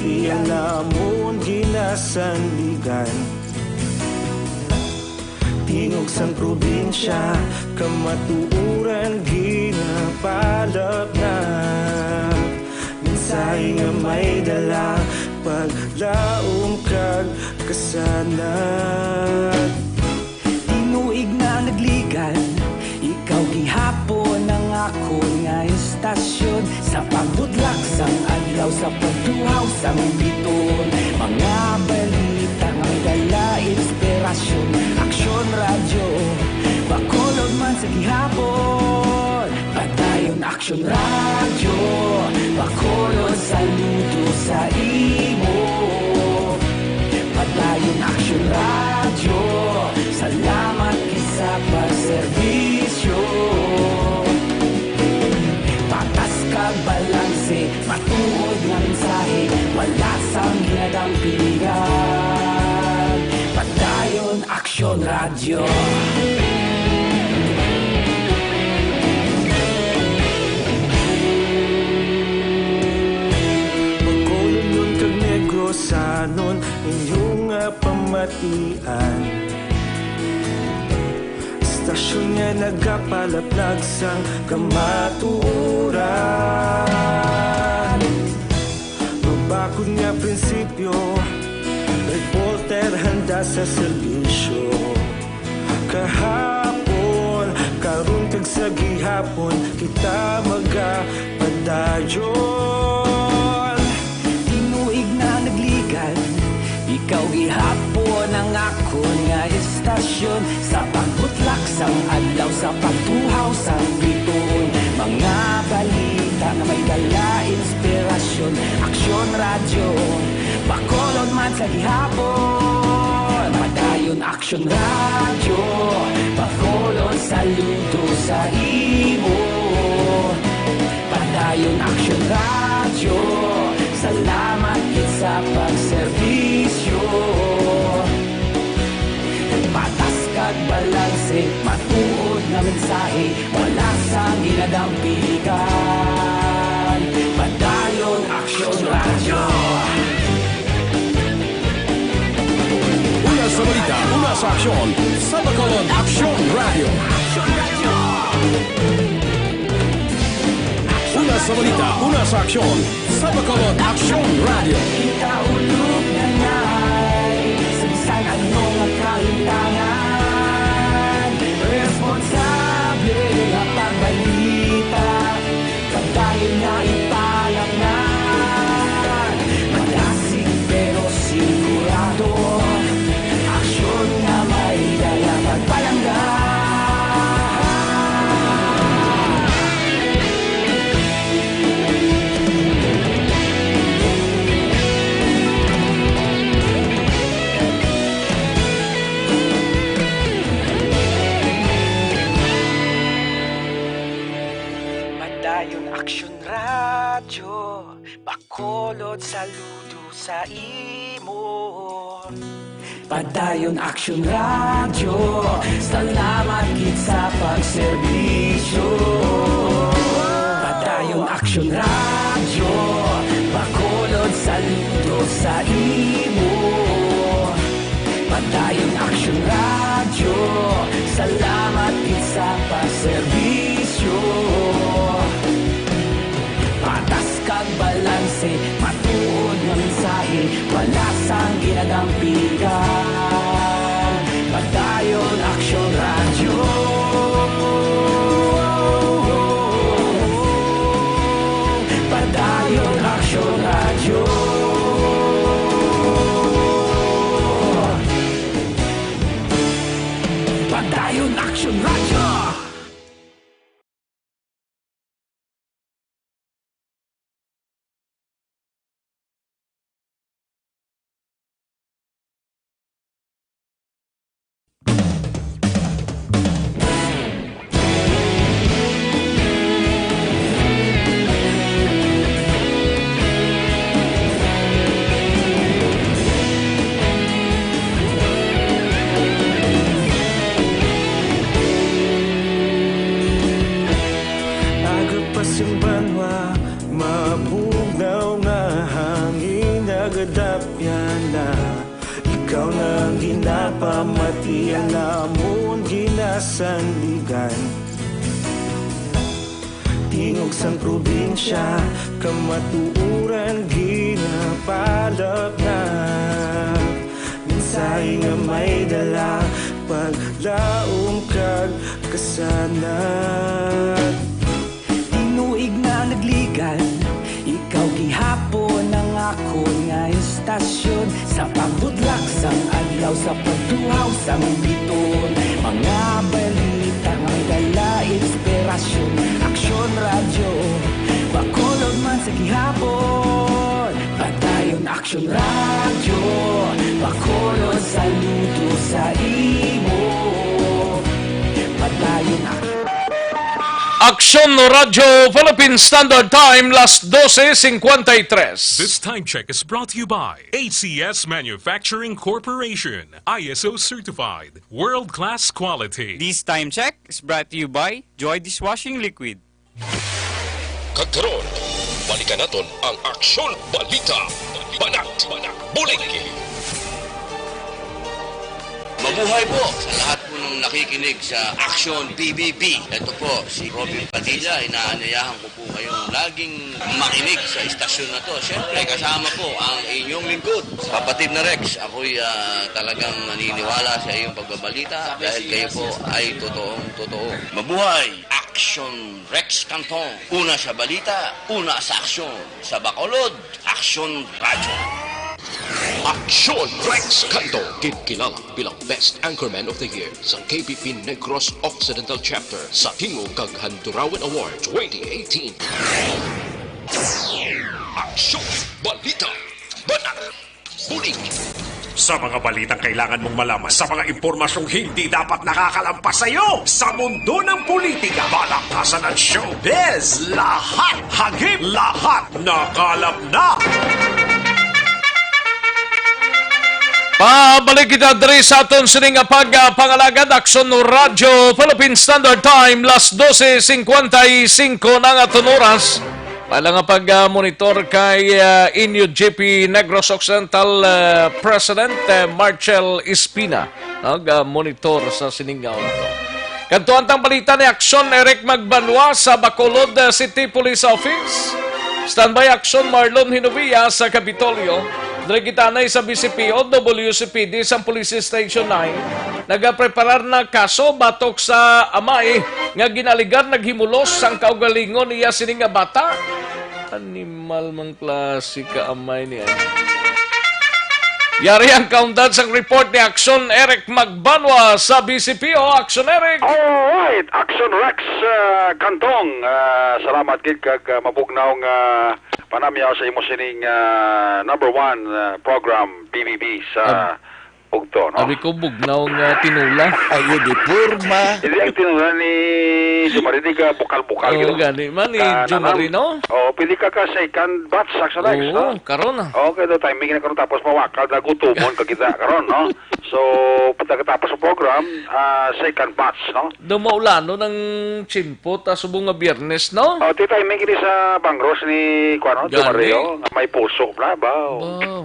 Iya namon ginasandigan. Tingog sang probinsya, kamatuoran ginapalapnap. Mensahe nga may dala, paglaom kag kasanag. Tinuig na nagligan, ikaw gihapon ang akon nga istasyon. Sa pagbutlak sang adlaw, sa pagtuhaw sang biton, mga balita nga may dala inspirasyon. Aksyon Radyo, Bacolod man sa gihapon. Padayon Aksyon Radyo, Bacolod, saludo sa imo. Padayon Aksyon Radyo, salamat gid sa pagserbisyo. Patas kag balanse, matuod nga mensahe, wala sang ginadampigan. Padayon Aksyon Radyo. Bacolodnon kag Negrosanon, inyo nga pamatian. Istasyon nga nagapalaplag sang kamatuoran. Mabakod nga prinsipyo, reporter handa sa serbisyo. Kahapon, karon kag sa gihapon, kita magapadayon. Tinuig na nagligan, ikaw gihapon ang akon nga istasyon. Sa pagbutlak sang adlaw, sa pagtuhaw sang bituon, mga balita nga may dala inspirasyon. Aksyon Radyo, Bacolod man sa gihapon. Padayon Aksyon Radyo, Bacolod, saludo sa imo. Padayon Aksyon Radyo, salamat gid sa pagserbisyo. Patas kag balanse, matuod nga mensahe, wala sang ginadampigan. Padayon Aksyon Radyo. Una sa balita, una sa aksyon, sa Bacolod Aksyon Radyo. Una sa balita, una sa aksyon, sa Bacolod Aksyon Radyo. Kita ulog na ngay, sa bisan ano nga kalimtangan, responsable nga pagbalita, padayon nga ipalapngan. Madasig pero sigurado, aksyon nga may dala pagpalangga. Padayon Aksyon Radyo, Bacolod, saludo sa imo. Padayon Aksyon Radyo, salamat gid sa pagserbisyo. Padayon Aksyon Radyo, Bacolod, saludo sa imo. Padayon Aksyon Radyo, salamat gid sa pagserbisyo. Patas kag balanse, matuod nga mensahe, wala sang ginadampigan. Padayon Aksyon Radyo. Padayon Aksyon Radyo. Padayon Aksyon Radyo. Nga ginapamatian namon ginasandigan, tingog sang probinsya, kamatuoran ginapalapnap. Mensahe nga may dala, paglaom kag kasanag. Tinuig na nagligan, ikaw gihapon ang akon nga istasyon. Sa pagbudlak sang adlaw, sa pagtuhaw sang biton, mga balita nga dala inspirasyon. Aksyon Radyo, Bacolod man sa gihapon. Padayon Aksyon Radyo, Bacolod, saludo sa imo. Padayon Aksyon. Aksyon Radyo Philippine Standard Time, las doce cincuenta y tres. This time check is brought to you by A C S Manufacturing Corporation, I S O certified, world-class quality. This time check is brought to you by Joy Dishwashing Liquid. Kag karon, balikan naton ang Aksyon Balita. Banat, Bulig. Mabuhay po sa lahat po ng nakikinig sa Action P B B. Ito po si Robin Padilla. Inaanyayahan ko po kayong laging makinig sa istasyon na to. Siyempre, kasama po ang inyong lingkod, kapatid na Rex. Ako'y, ah, talagang naniniwala sa iyong pagbabalita dahil kayo po ay totoong totoo. Mabuhay! Action Rex Cantong. Una sa balita, una sa aksyon. Sa Bacolod, Aksyon Radyo. Aksyon Rex Cantong, ginkilala bilang Best Anchorman of the Year sa K B P Negros Occidental Chapter sa Tingog kag Handurawan Award twenty eighteen. Aksyon Balita. Banat. Bulig. Sa mga balitang kailangan mong malaman, sa mga impormasyong hindi dapat nakakalampas sa iyo, sa mundo ng politika, balakasan at showbiz, lahat hagip, lahat nakalap na. Pabalik kita diri sa aton sini nga pagpangalagad, Aksyon Radyo Philippine Standard Time, las doce cincuenta y cinco na nga aton oras. Para nga pag-monitor kay, ah, inyo G P Negros Occidental, ah, President, ah, Marcel Espina, nag-monitor sa sining nga oras. Kadto ang tang balita ni Aksyon Eric Magbanwa sa Bacolod, ah, City Police Office. Standby Aksyon Marlon Hinovia sa Kapitolyo. Diri kita anay sa B C P O, W C P D sang Police Station nine. Nagapreparar na kaso batok sa amay nga ginaligar naghimulos sang kaugalingon niya sini nga bata. Animal man klase ka amay niya. Yari ang kaundan sang report ni Aksyon Eric Magbanwa sa B C P O. Aksyon Eric! Alright, Aksyon Rex, ah, Cantong. Ah, salamat gid kag, ah, mabugnaw nga panamyaw sa imo sining, ah, number one, ah, program, B B B, sa Ab- Bugto, no? Abi ko bugnaw nga tinola. Ayo di porma. Hindi ang tinola ni Jomari, di ka bukal-bukal. Oo, gani man ni Jomari, no? Oh, pwede ka ka second batch, Aksyon Rex, no? Oo, karon na. Okay, do timing na karon, tapos mawakal na gutumon ka kita karon, no? So, pagkatapos sa program, ah, second batch, no? Daw maulano ng tiyempo, ta subong nga Biyernes, no? Oh, ti timing ini sa bangros ni, kuwan, no? Gani. Jomari, oh, nga may puso na ba? Oh. Wow.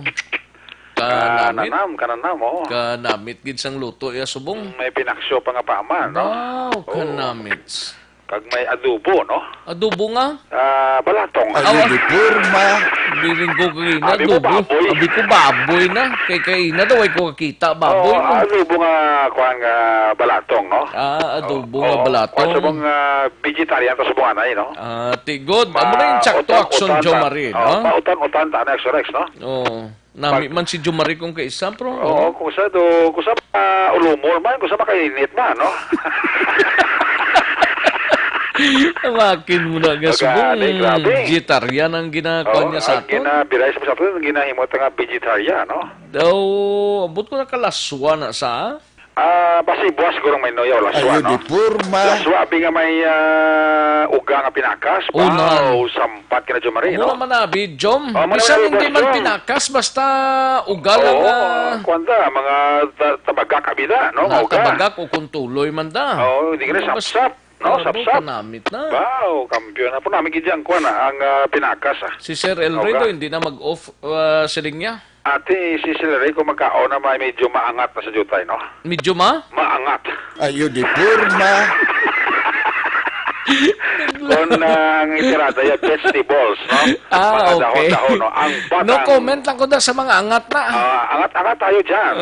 Kanamit. Kananam, kananam, oo. Kanamit gid sang luto iya subong. Mm, may pinaksyo pa nga paman, no? Wow, oo. Kanamit. Kag may adobo, no? Adobo nga? Ah, balatong. Aw, ah. Adobo, porma. Biling ko kay ina, abi mo adobo. Baboy. Abi ko baboy na. Kay, kay ina daw, ay ko kakita baboy, oo, no? Adobo nga, kuwan nga, balatong, no? Ah, adobo nga balatong. Oo, oo. Kuwan sa mga vegetarian, tas mga anay, no? Ah, ti good. Amo na yung sakto, Aksyon Jomari, no? Pautan-utan ta na, Aksyon Rex, no? Oo. Nami man si Jomari kung kaisa, pero, oo, kung sa do, kung sa, ah, ulumol man, kung sa makainit man, no? Ang akin mo na nga subong, grabe. Vegetarian ang ginakuha niya sa aton. Ginabiray sa aton, ginahimo ta nga vegetarian, no? Daw, abot ko na kalaswa na sa? Ah, basi buwas siguro may noya o laswa, no? Ayo di porma. Laswa, abi nga may, ah, uga nga pinakas, o, wow, sampat ka na, Jomari, no? Amo naman, abi, Jom. Oh, bisan hindi man pinakas, basta uga lang, oo, ah, kuwan da, mga ta-, tabagak, abi da, no? Mga uga. Tabagak o kung tuloy man da. Oo, hindi ka na sapsap, no? Sapsap. Kanamit na. Wow, kampiyon. Apo namin gid yan, kuwan na, ang, ah, pinakas, ah. Si Sir El Rey daw, hindi na mag-off, ah, siling niya. Ati, si Celery, kung magkaon na, may medyo maangat na sa jutay, no? Medyo ma? Maangat. Ayo, di porma. Kung, ah, ang itirada ya, vegetables, no? Ah, Mga okay. dahon-dahon, no? Ang No batang comment lang ko da sa mga angat na. Ah, angat-angat tayo dyan.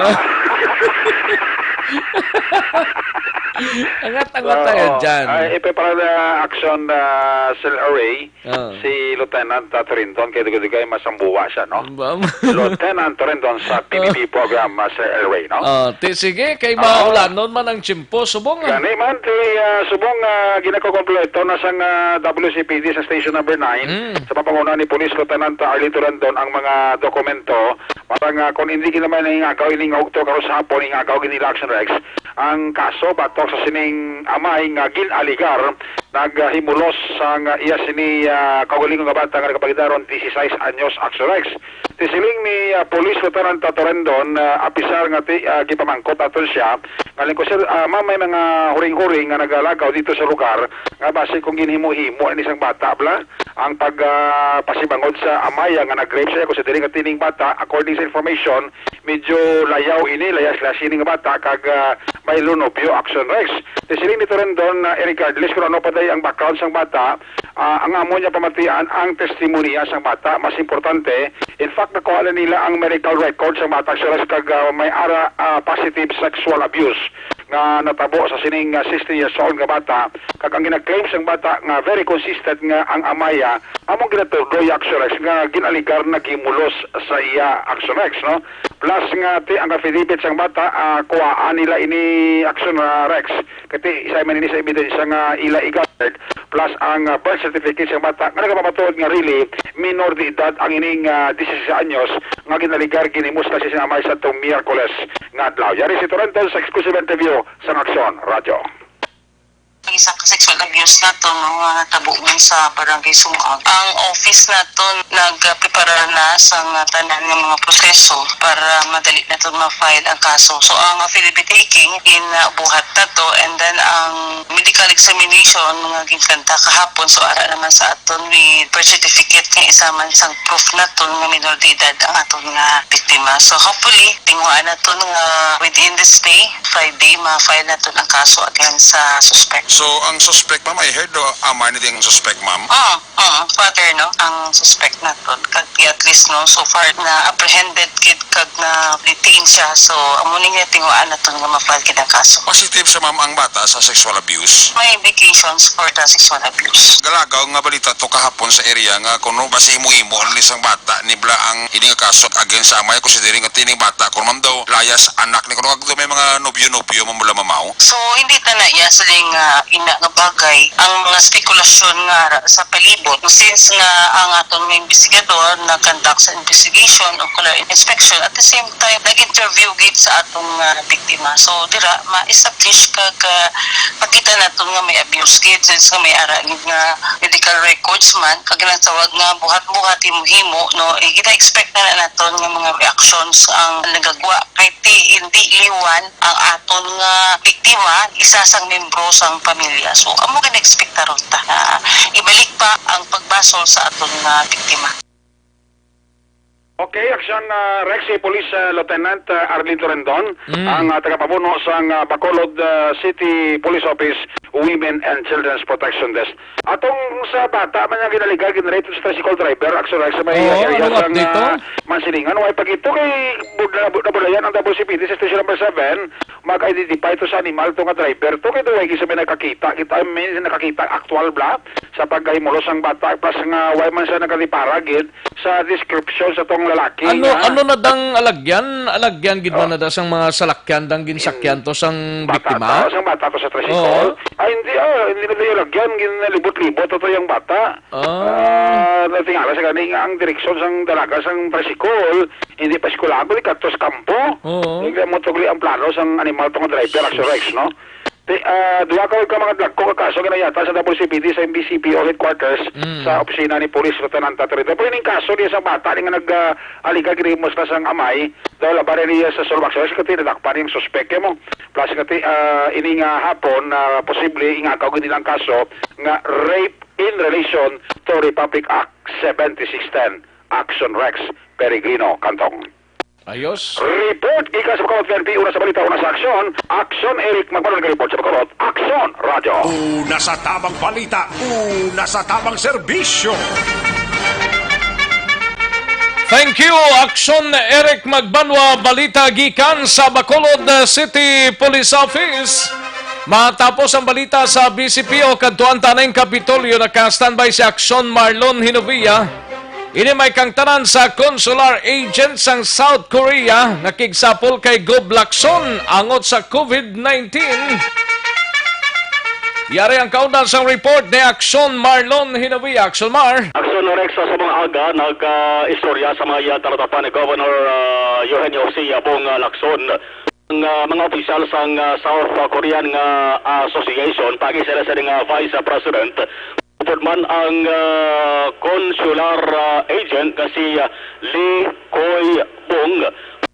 Angat-angat tayo Oo. dyan. Ay, ipe para na action, ah, Celery. Ah. Si Lieutenant, ah, Torendon, kay dugay-dugay masambuwa siya, no? Bam. Lieutenant Torendon sa P N P program, ah, Sir Elway, no? Ah, ti, sige, kay Oo. maulanon man ang tiyempo, subong, ah. Gani man, ti, ah, subong, ah, ginakakompleto na sang, ah, W C P D sa Station Number Nine, Mm. sa pamanguna ni Police Lieutenant, ah, Arlene Torendon ang mga dokumento. Para nga, kung hindi gid naman ingagaw ini nga ugto karon sa hapon, ingagaw gid nila Action Rex, ang kaso batok sa sining amay nga gin-aligar naghimulos sang iya sini, ah, kaugalingon nga bata nga nagapagidaron disisais anyos, Action Rex. Ti siling ni, ah, Police Lieutenant Torendon, ah, apisar nga ti, ah, gipamangkot aton siya, nga lingkod, sir, ah, ma'am, may mga huring-huring nga nagalagaw dito sa lugar nga basi kung ginhimo-himo ini sang bata, bla, ang pag, ah, pasibangod sa amaya nga nag-rape siya, considering nga tining bata, according sa information, medyo layaw ini, layas-layas ini nga bata, kag, ah, may lunobyo, Action Rex. Ti siling ni Torendon, ah, regardless kung ano pa day ang background sang bata, ah, ang amo niya pamatian ang testimonya sang bata, mas importante. In fact, nakuha na nila ang medical record sang bata, Action Rex, kag, ah, may ara, ah, positive sexual abuse nga natabo sa sining, ah, sixteen years old nga bata, kag ang gina-claim sang bata nga very consistent nga ang amaya among ginatudoy, Action Rex, nga gin-aligar naghimulos sa iya, Action Rex, no? Plus nga ti ang affidavit sang bata, ah, kuhaan nila ini, Action, ah, Rex. Kati isa man ini sa ebidensya nga ila i-gathered. Plus ang, ah, birth certificate sang bata nga nagapamatuod nga really minor de edad ang ining, ah, disisais anyos nga ginaligar ginhimulos sa sinamay sa tong Miyerkules nga adlaw. Yari si Torendon sa exclusive interview sa Aksyon Radyo. Ang isang ka sexual abuse nato, no, nga natabo man sa Barangay Sumag. Ang office nato nagpreparar na sa nga tanan nga mga proseso para madali nato ma-file ang kaso. So, ang affidavit taking, ginabuhat nato, and then ang medical examination nga ginkanta kahapon, so ara naman sa aton with birth certificate nga isa man sang proof naton nga minor de edad ang aton nga biktima. So, hopefully, tinguhaan naton nga within this day, Friday, ma-file naton ang kaso against sa suspect. So, ang suspect, ma'am, I heard, oh, amay na din ang suspect, ma'am? Mm, mm, father, no, ang suspect naton. Kag at least, no, so far na apprehended gid kag na detain siya. So, amo ni nga tinguhaan naton nga ma-file gid ang kaso. Positive siya, ma'am, ang bata sa sexual abuse? May indications for the sexual abuse. Galagaw nga balita to kahapon sa area nga kuno basi himo-himo ang isang bata, nibla ang ini nga kaso against sa amay, considering nga tining bata, kung ma'am daw, layas anak ni kuno, agdo may mga nobyo-nobyo, mamula mamaw. So, hindi ta na iya siling, ah, ina nga bagay ang mga spekulasyon nga ra-, sa palibot. Since nga ang aton nga investigador nag-conduct sa investigation o kulang inspection, at the same time, nag-interview gid sa atong, ah, biktima. So, dira, ma-establish kag, ah, makita naton nga may abuse gid, since nga may ara gid nga medical records man, kag ginatawag nga buhat-buhat, himo-himo, no? Eh, gina-expect na, na naton nga mga reactions ang nagagwa. Kay ti, hindi liwan ang aton nga biktima, isa sang membro sang pamilya. So, amo gina-expect na ron ta. Ah, ibalik pa ang pagbasol sa aton nga biktima. Okay, action, ah, Rex, si Police, ah, Lieutenant, ah, Arlene Torendon, Mm. ang, ah, tagapamuno sang, ah, Bacolod, ah, City Police Office Women and Children's Protection Desk. Atong sa bata man nga ginaligar, ginrape sa tricycle driver, action, Rex, sa may Oo, area ano sang, update to? ah, Mansilingan. Way pa gito kay bud-, nabulayan ang W C P D sa Station Number Seven. Mag-identify to sa animal to nga driver to. Kay duway gid sa may nakakita. Kita, may nakakita actual bla sa pagkahimulos sang bata. Plus nga way man siya nagalipara gid sa description sa tong lalaki Ano, nga ano na dang alagyan? Alagyan gid man Oh. na da sang mga salakyan dang ginsakyan to sang Bata biktima? to, sang bata to sa tricycle. Oo. Ay, hindi, ah, hindi na tayo lagyan. Ginalibot-libot to yung bata. Ah. Ah, natingala sa gani nga ang direksyon sang dalaga sang tricycle, hindi pa eskwelahan, kundi kadto sa kampo. Oo. Hindi mo tugli ang plano sang animal to nga driver, Action Rex, no? Ti, ah, duha ka, ka mga dagko ka kaso ginayata sa W C P D sa M B C P O headquarters Mm. sa opisina ni Police Lieutenant Tatarita. Pero ining kaso niya sa bata, ni nga nag, ah, aliga ginimos na sang amay, daw laban niya sa sulbak sa kasi nadakpan yung suspek mo. Plus nga ti, ah, ini nga hapon, ah, posible ingagaw gid nilang kaso nga rape in relation to Republic Act seventy-six ten. Action Rex Peregrino Cantong. Ayos. Report gikan sa Bacolod P N P, una sa balita, una sa aksyon. Aksyon, Eric Magbalon, report sa Bacolod. Aksyon, Radyo. Una sa tamang balita, una sa tamang serbisyo. Thank you, Aksyon Eric Magbanwa. Balita gikan sa Bacolod City Police Office. Matapos ang balita sa B C P O, kadtuan ta ning Kapitolyo, naka-standby si Aksyon Marlon Hinovia. Ini may kangtanan sa consular agent sang South Korea nga kigsapol kay Gob Lacson angot sa COVID nineteen. Yari ang kaundan sang report ni Aksyon Marlon Hinawi. Aksyon Mar. Aksyon Rex, sa mga aga, nag-istorya sa mga talatapan ni Governor, ah, Eugenio C. Bong, ah, Lacson. Ang, ah, mga opisyal sang, ah, South Korean nga, ah, Association, pagi sila sa nga Vice President, upod man ang, ah, consular, ah, agent nga si, ah, Lee Koy Bong,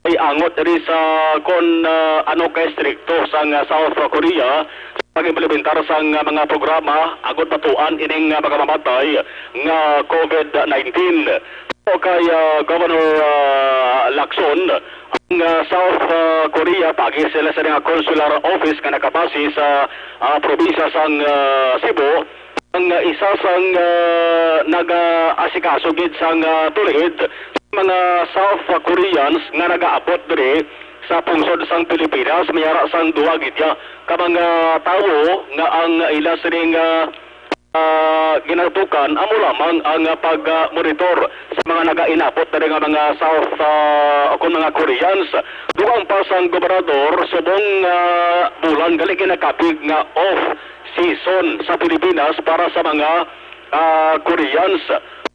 ay angot diri sa kon, ah, ano ka estrikto sang, ah, South Korea sa pag-implementar sang, ah, mga programa agud matuan ining, ah, pagkamamatay nga COVID nineteen. O kay, ah, Governor, ah, Lacson, ang, ah, South, ah, Korea, pagi sila sa nga consular office nga nakabase sa, ah, probinsya sang, ah, Cebu, ang, ah, isa sang, ah, nag-aasikaso gid sang, ah, tulihid sa mga South Koreans nga nagaabot diri sa pungsod sang Pilipinas, may ara sang duha gid ya ka mga tawo nga ang ila sining, ah, ah, ginatukan amo lamang ang, ah, pag, ah, monitor sa mga nagainabot na nga mga South, ah, o kon mga Koreans. Dugang pa sang gobernador, subong, ah, bulan gali ginakapig nga off season sa Pilipinas para sa mga, ah, Koreans.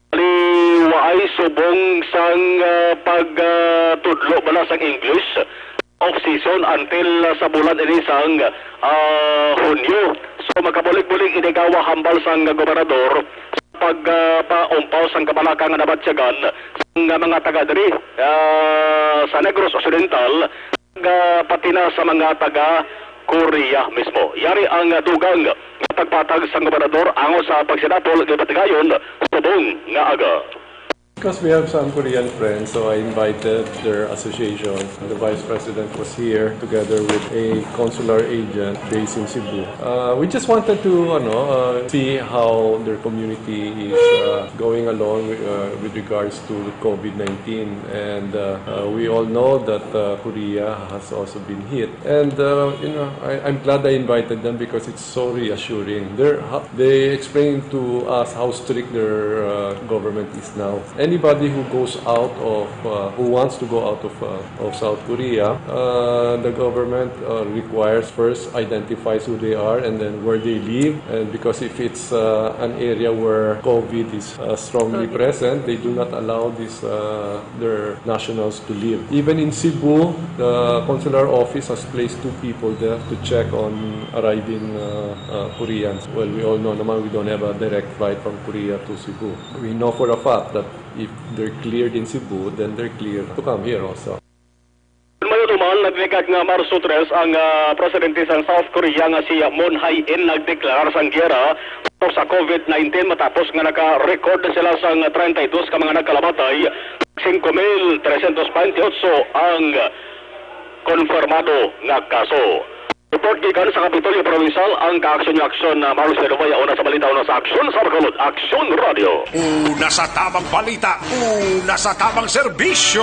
Liwaay subong sang, ah, pag, ah, tudlo bala sang English, off season until, ah, sa bulan ini sang, ah, Hunyo. So, magkabulig-bulig ini gawa hambal sang gobernador sa pag, ah, paumpaw sang kabalaka nga nabatyagan sang mga taga diri, ah, sa Negros Occidental, nga pati na sa mga taga Korea mismo. Yari ang dugang nga pagpatag sang gobernador ango sa pagsinapol nga patigayon subong nga aga. Because we have some Korean friends, so I invited their association. The vice president was here together with a consular agent based in Cebu. Uh, we just wanted to, ano, uh, see how their community is, uh, going along, uh, with regards to COVID nineteen. And, uh, uh, we all know that, uh, Korea has also been hit. And, uh, you know, I, I'm glad I invited them because it's so reassuring. They're, ha-, they explained to us how strict their, uh, government is now. Anybody who goes out of, uh, who wants to go out of, uh, of South Korea, uh, the government, uh, requires first identifies who they are and then where they live. And because if it's, uh, an area where COVID is, uh, strongly present, they do not allow this, uh, their nationals to live. Even in Cebu, the consular office has placed two people there to check on arriving, uh, uh, Koreans. Well, we all know naman we don't have a direct flight from Korea to Cebu. We know for a fact that if they're cleared in Cebu, then they're cleared to come here also. Mayo duman, nagligad nga Marso tres ang, ah, presidente sang South Korea nga si Moon Jae-in nagdeklarar sang giyera sa COVID nineteen matapos nga naka-record na sila sang treinta y dos ka mga nagkalamatay, singko mil trescientos baintiotso ang konfirmado nga kaso. Report gikan sa Kapitolyo Provincial, ang kaaksyon nga aksyon na Marcelo Vaya, una sa balita, una sa aksyon sa Bacolod. Aksyon Radio. Una sa tamang balita, una sa tamang serbisyo.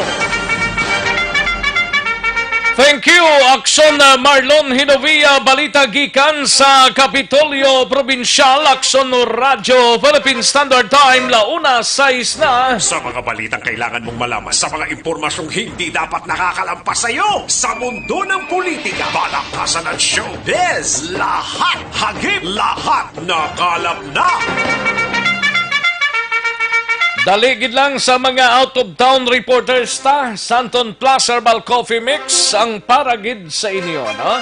Thank you, Aksyon, uh, Marlon Hinovia. Balita gikan sa Kapitolyo Provincial, Aksyon Radyo, Philippine Standard Time, la una sais na. Sa mga balitang kailangan mong malaman, sa mga impormasyong hindi dapat nakakalampas sa iyo, sa mundo ng politika, balakasan at showbiz, lahat hagip, lahat nakalap na. Dali gid lang sa mga out-of-town reporters ta, Santon Plus Herbal Coffee Mix ang para gid sa inyo, no?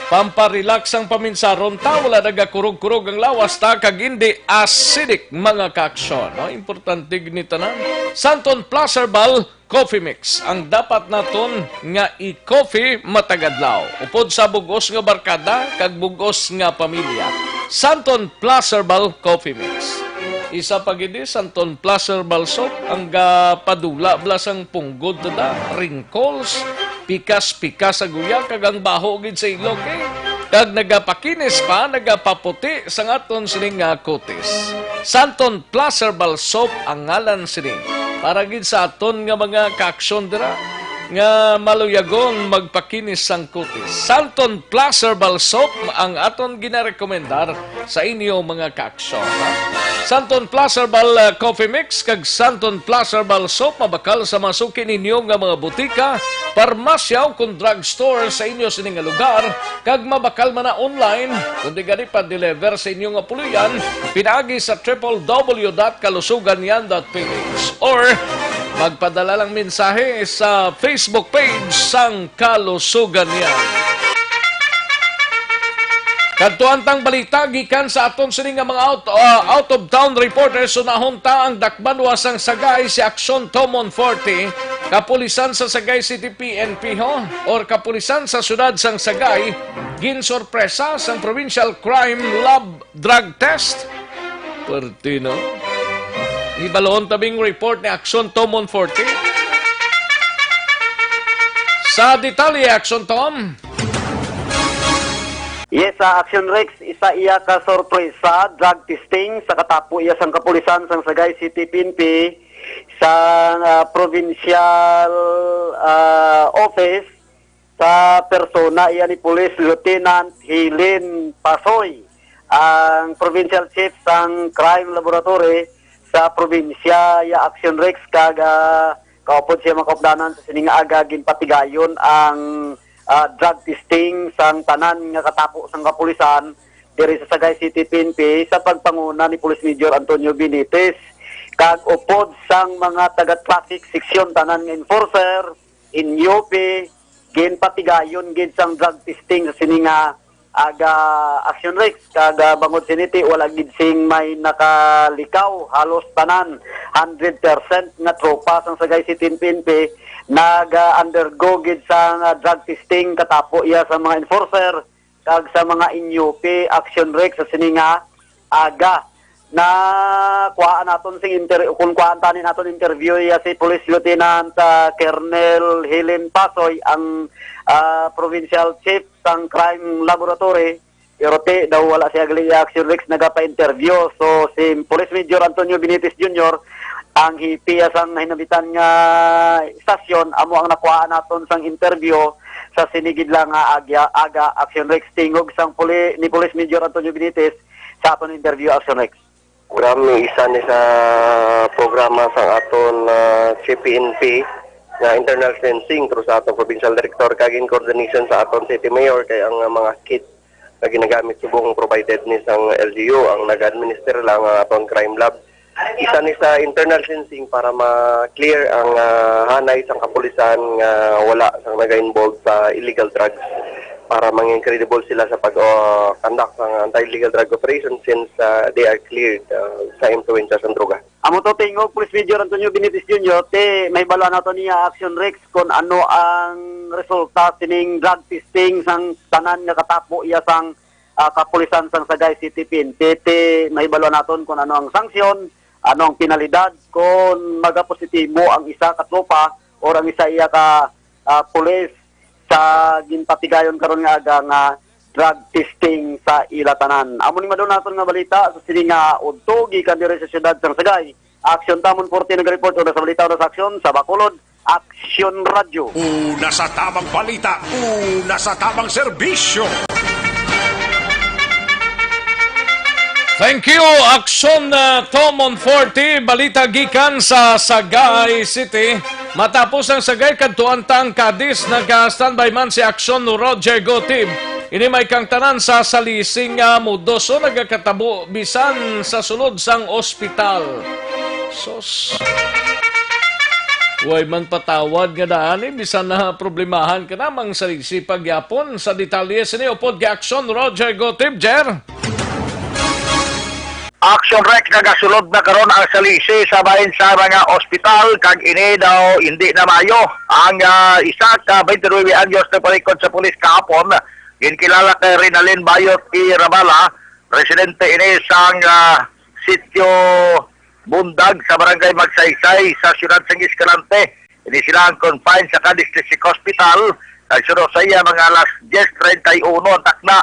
Pamparelax ang paminsaron ta, wala nagakurog-kurog ang lawas ta, kag hindi acidic, mga kaaksyon, no? Importante gid ni tanan. Santon Plus Herbal Coffee Mix, ang dapat naton nga i-coffee matag adlaw. Upod sa bug-os nga barkada kag bug-os nga pamilya. Santon Plus Herbal Coffee Mix. Isa pa gid ni Santon Placer Balsop ang gapadula bala sang punggod na da, wrinkles, pikas-pikas sa guya kag ang baho gid sa ilok eh. Kag nagapakinis pa, nagapaputi sang aton sining nga kutis. Santon Placer Balsop ang ngalan sini. Para gid sa aton nga mga kaaksyon dira nga maluyagon magpakinis sang kutis. Santon Placer Balsop ang aton ginarekomendar sa inyo mga kaaksyon. Ha? Santon Placer Bal uh, Coffee Mix kag Santon Placer Bal Soap mabakal sa mga suki ninyo nga mga butika, parmasya o kung drugstore sa inyo sini nga lugar, kag mabakal man na online, kundi gani pa-deliver sa inyo nga puloy-an pinaagi sa triple W dot kalusugan yan dot P H or magpadala lang mensahe sa Facebook page sang Kalusugan yan. Kadtuan tang balita gikan sa aton sini nga mga out, uh, out of town reporters. Unahon ta ang dakbanwa sang Sagay si Aksyon Tomon forty, kapulisan sa Sagay City P N P ho, or kapulisan sa siyudad sang Sagay, ginsorpresa sang Provincial Crime Lab drug test. Perti no. Ibalon tabing report ni Aksyon Tomon forty. Sa detalye, Aksyon Tom. Yes, sa Action Rex, isa iya ka sorpresa, drug testing sa katapo iya sang kapulisan sang Sagay City P N P sa uh, provincial uh, office sa persona iya ni Police Lieutenant Helen Pasoy, ang provincial chief sang crime laboratory sa probinsya iya Action Rex kag uh, kaupod siya makaupdanan sa sining aga ginpatigayon ang uh, drug testing sang tanan nga katapo sang kapulisan diri sa Sagay City P N P sa pagpanguna ni Police Major Antonio Benitez kag upod sang mga taga-traffic section tanan nga enforcer, N U P, ginpatigayon gid sang drug testing sa sini nga aga Action Rex kag uh, bangod sini ti wala gid sing may nakalikaw, halos tanan hundred percent nga tropa sang Sagay City P N P nag-undergo gid sang uh, drug testing katapo iya sa mga enforcer kag sa mga N U P Action Rex sa sini nga aga. Na kuhaan naton sing inter kung kuhaan tani naton interview iya si Police Lieutenant uh, Colonel Helen Pasoy ang uh, provincial chief sang crime laboratory. Pero ti daw wala siya gali Action Rex nagapa-interview. So si Police Major Antonio Benitez Junior ang hipi sang hinabitan nga istasyon amo ang nakuhaan naton sang interview sa sinigid lang nga agya, aga Action Rex tingog sang puli, ni Police Major Antonio Benitez sa aton interview Action Rex. Program ni isa ni sa programa sang aton uh, C P N P nga internal fencing through sa aton provincial director kag in coordination sa aton city mayor kay ang uh, mga kit nga ginagamit subong provided ni sang L G U ang nag-administer lang ang aton crime lab. Isa ni sa internal fencing para ma-clear ang uh, hanay sang kapulisan nga wala sang naga-involve sa illegal drugs para mangin credible sila sa pag-conduct uh, sang anti-illegal drug operation since uh, they are cleared uh, sa influensya sang droga. Amo to tingog Police Major Antonio Benitez Junior ti mahibalo nato niya Action Rex kung ano ang resulta sining drug testing sang tanan nga katapo iya sang uh, kapulisan sang Sagay City P N P ti mahibalo naton kung ano ang sanksyon, ano ang penalidad kung magapositibo ang isa ka tropa or ang isa iya ka uh, pulis sa ginpatigayon karon nga aga nga drug testing sa ila tanan. Amo ni madon naton nga balita sa sini nga udto gikan diri sa siyudad sang Sagay. Aksyon Tamon forty nagareport una sa balita una sa aksyon sa Bacolod. Aksyon Radyo. Una sa tamang balita, una sa tamang serbisyo. Thank you, Aksyon uh, Tomon forty. Balita gikan sa Sagay City. Matapos ang Sagay, kadtuan ta ang Cadiz, nagka-standby man si Aksyon Roger Gotib. Ini may kang tanan sa salising nga mudos o nagakatabo bisan sa sulod sang ospital. Sos. Way man patawad nga daan eh, bisan na problemahan ka na, mang salisi pagyapon sa detalye sini upod kay Aksyon Roger Gotib, Jer. Action Rec nagasulod na karon ang salisi sa bahin sa mga ospital kag ini daw hindi na maayo. Ang uh, isa ka twenty-nine anyos na palikod sa pulis kahapon, ginkilala kay Rinalyn Bayot E. Rabala, residente ini sang uh, Sitio Bundag sa Barangay Magsaysay sa siyudad sang Escalante. Ini sila ang confine sa Cadiz District Hospital. Nagsunod sa iya mga alas diyes treinta y uno ang takna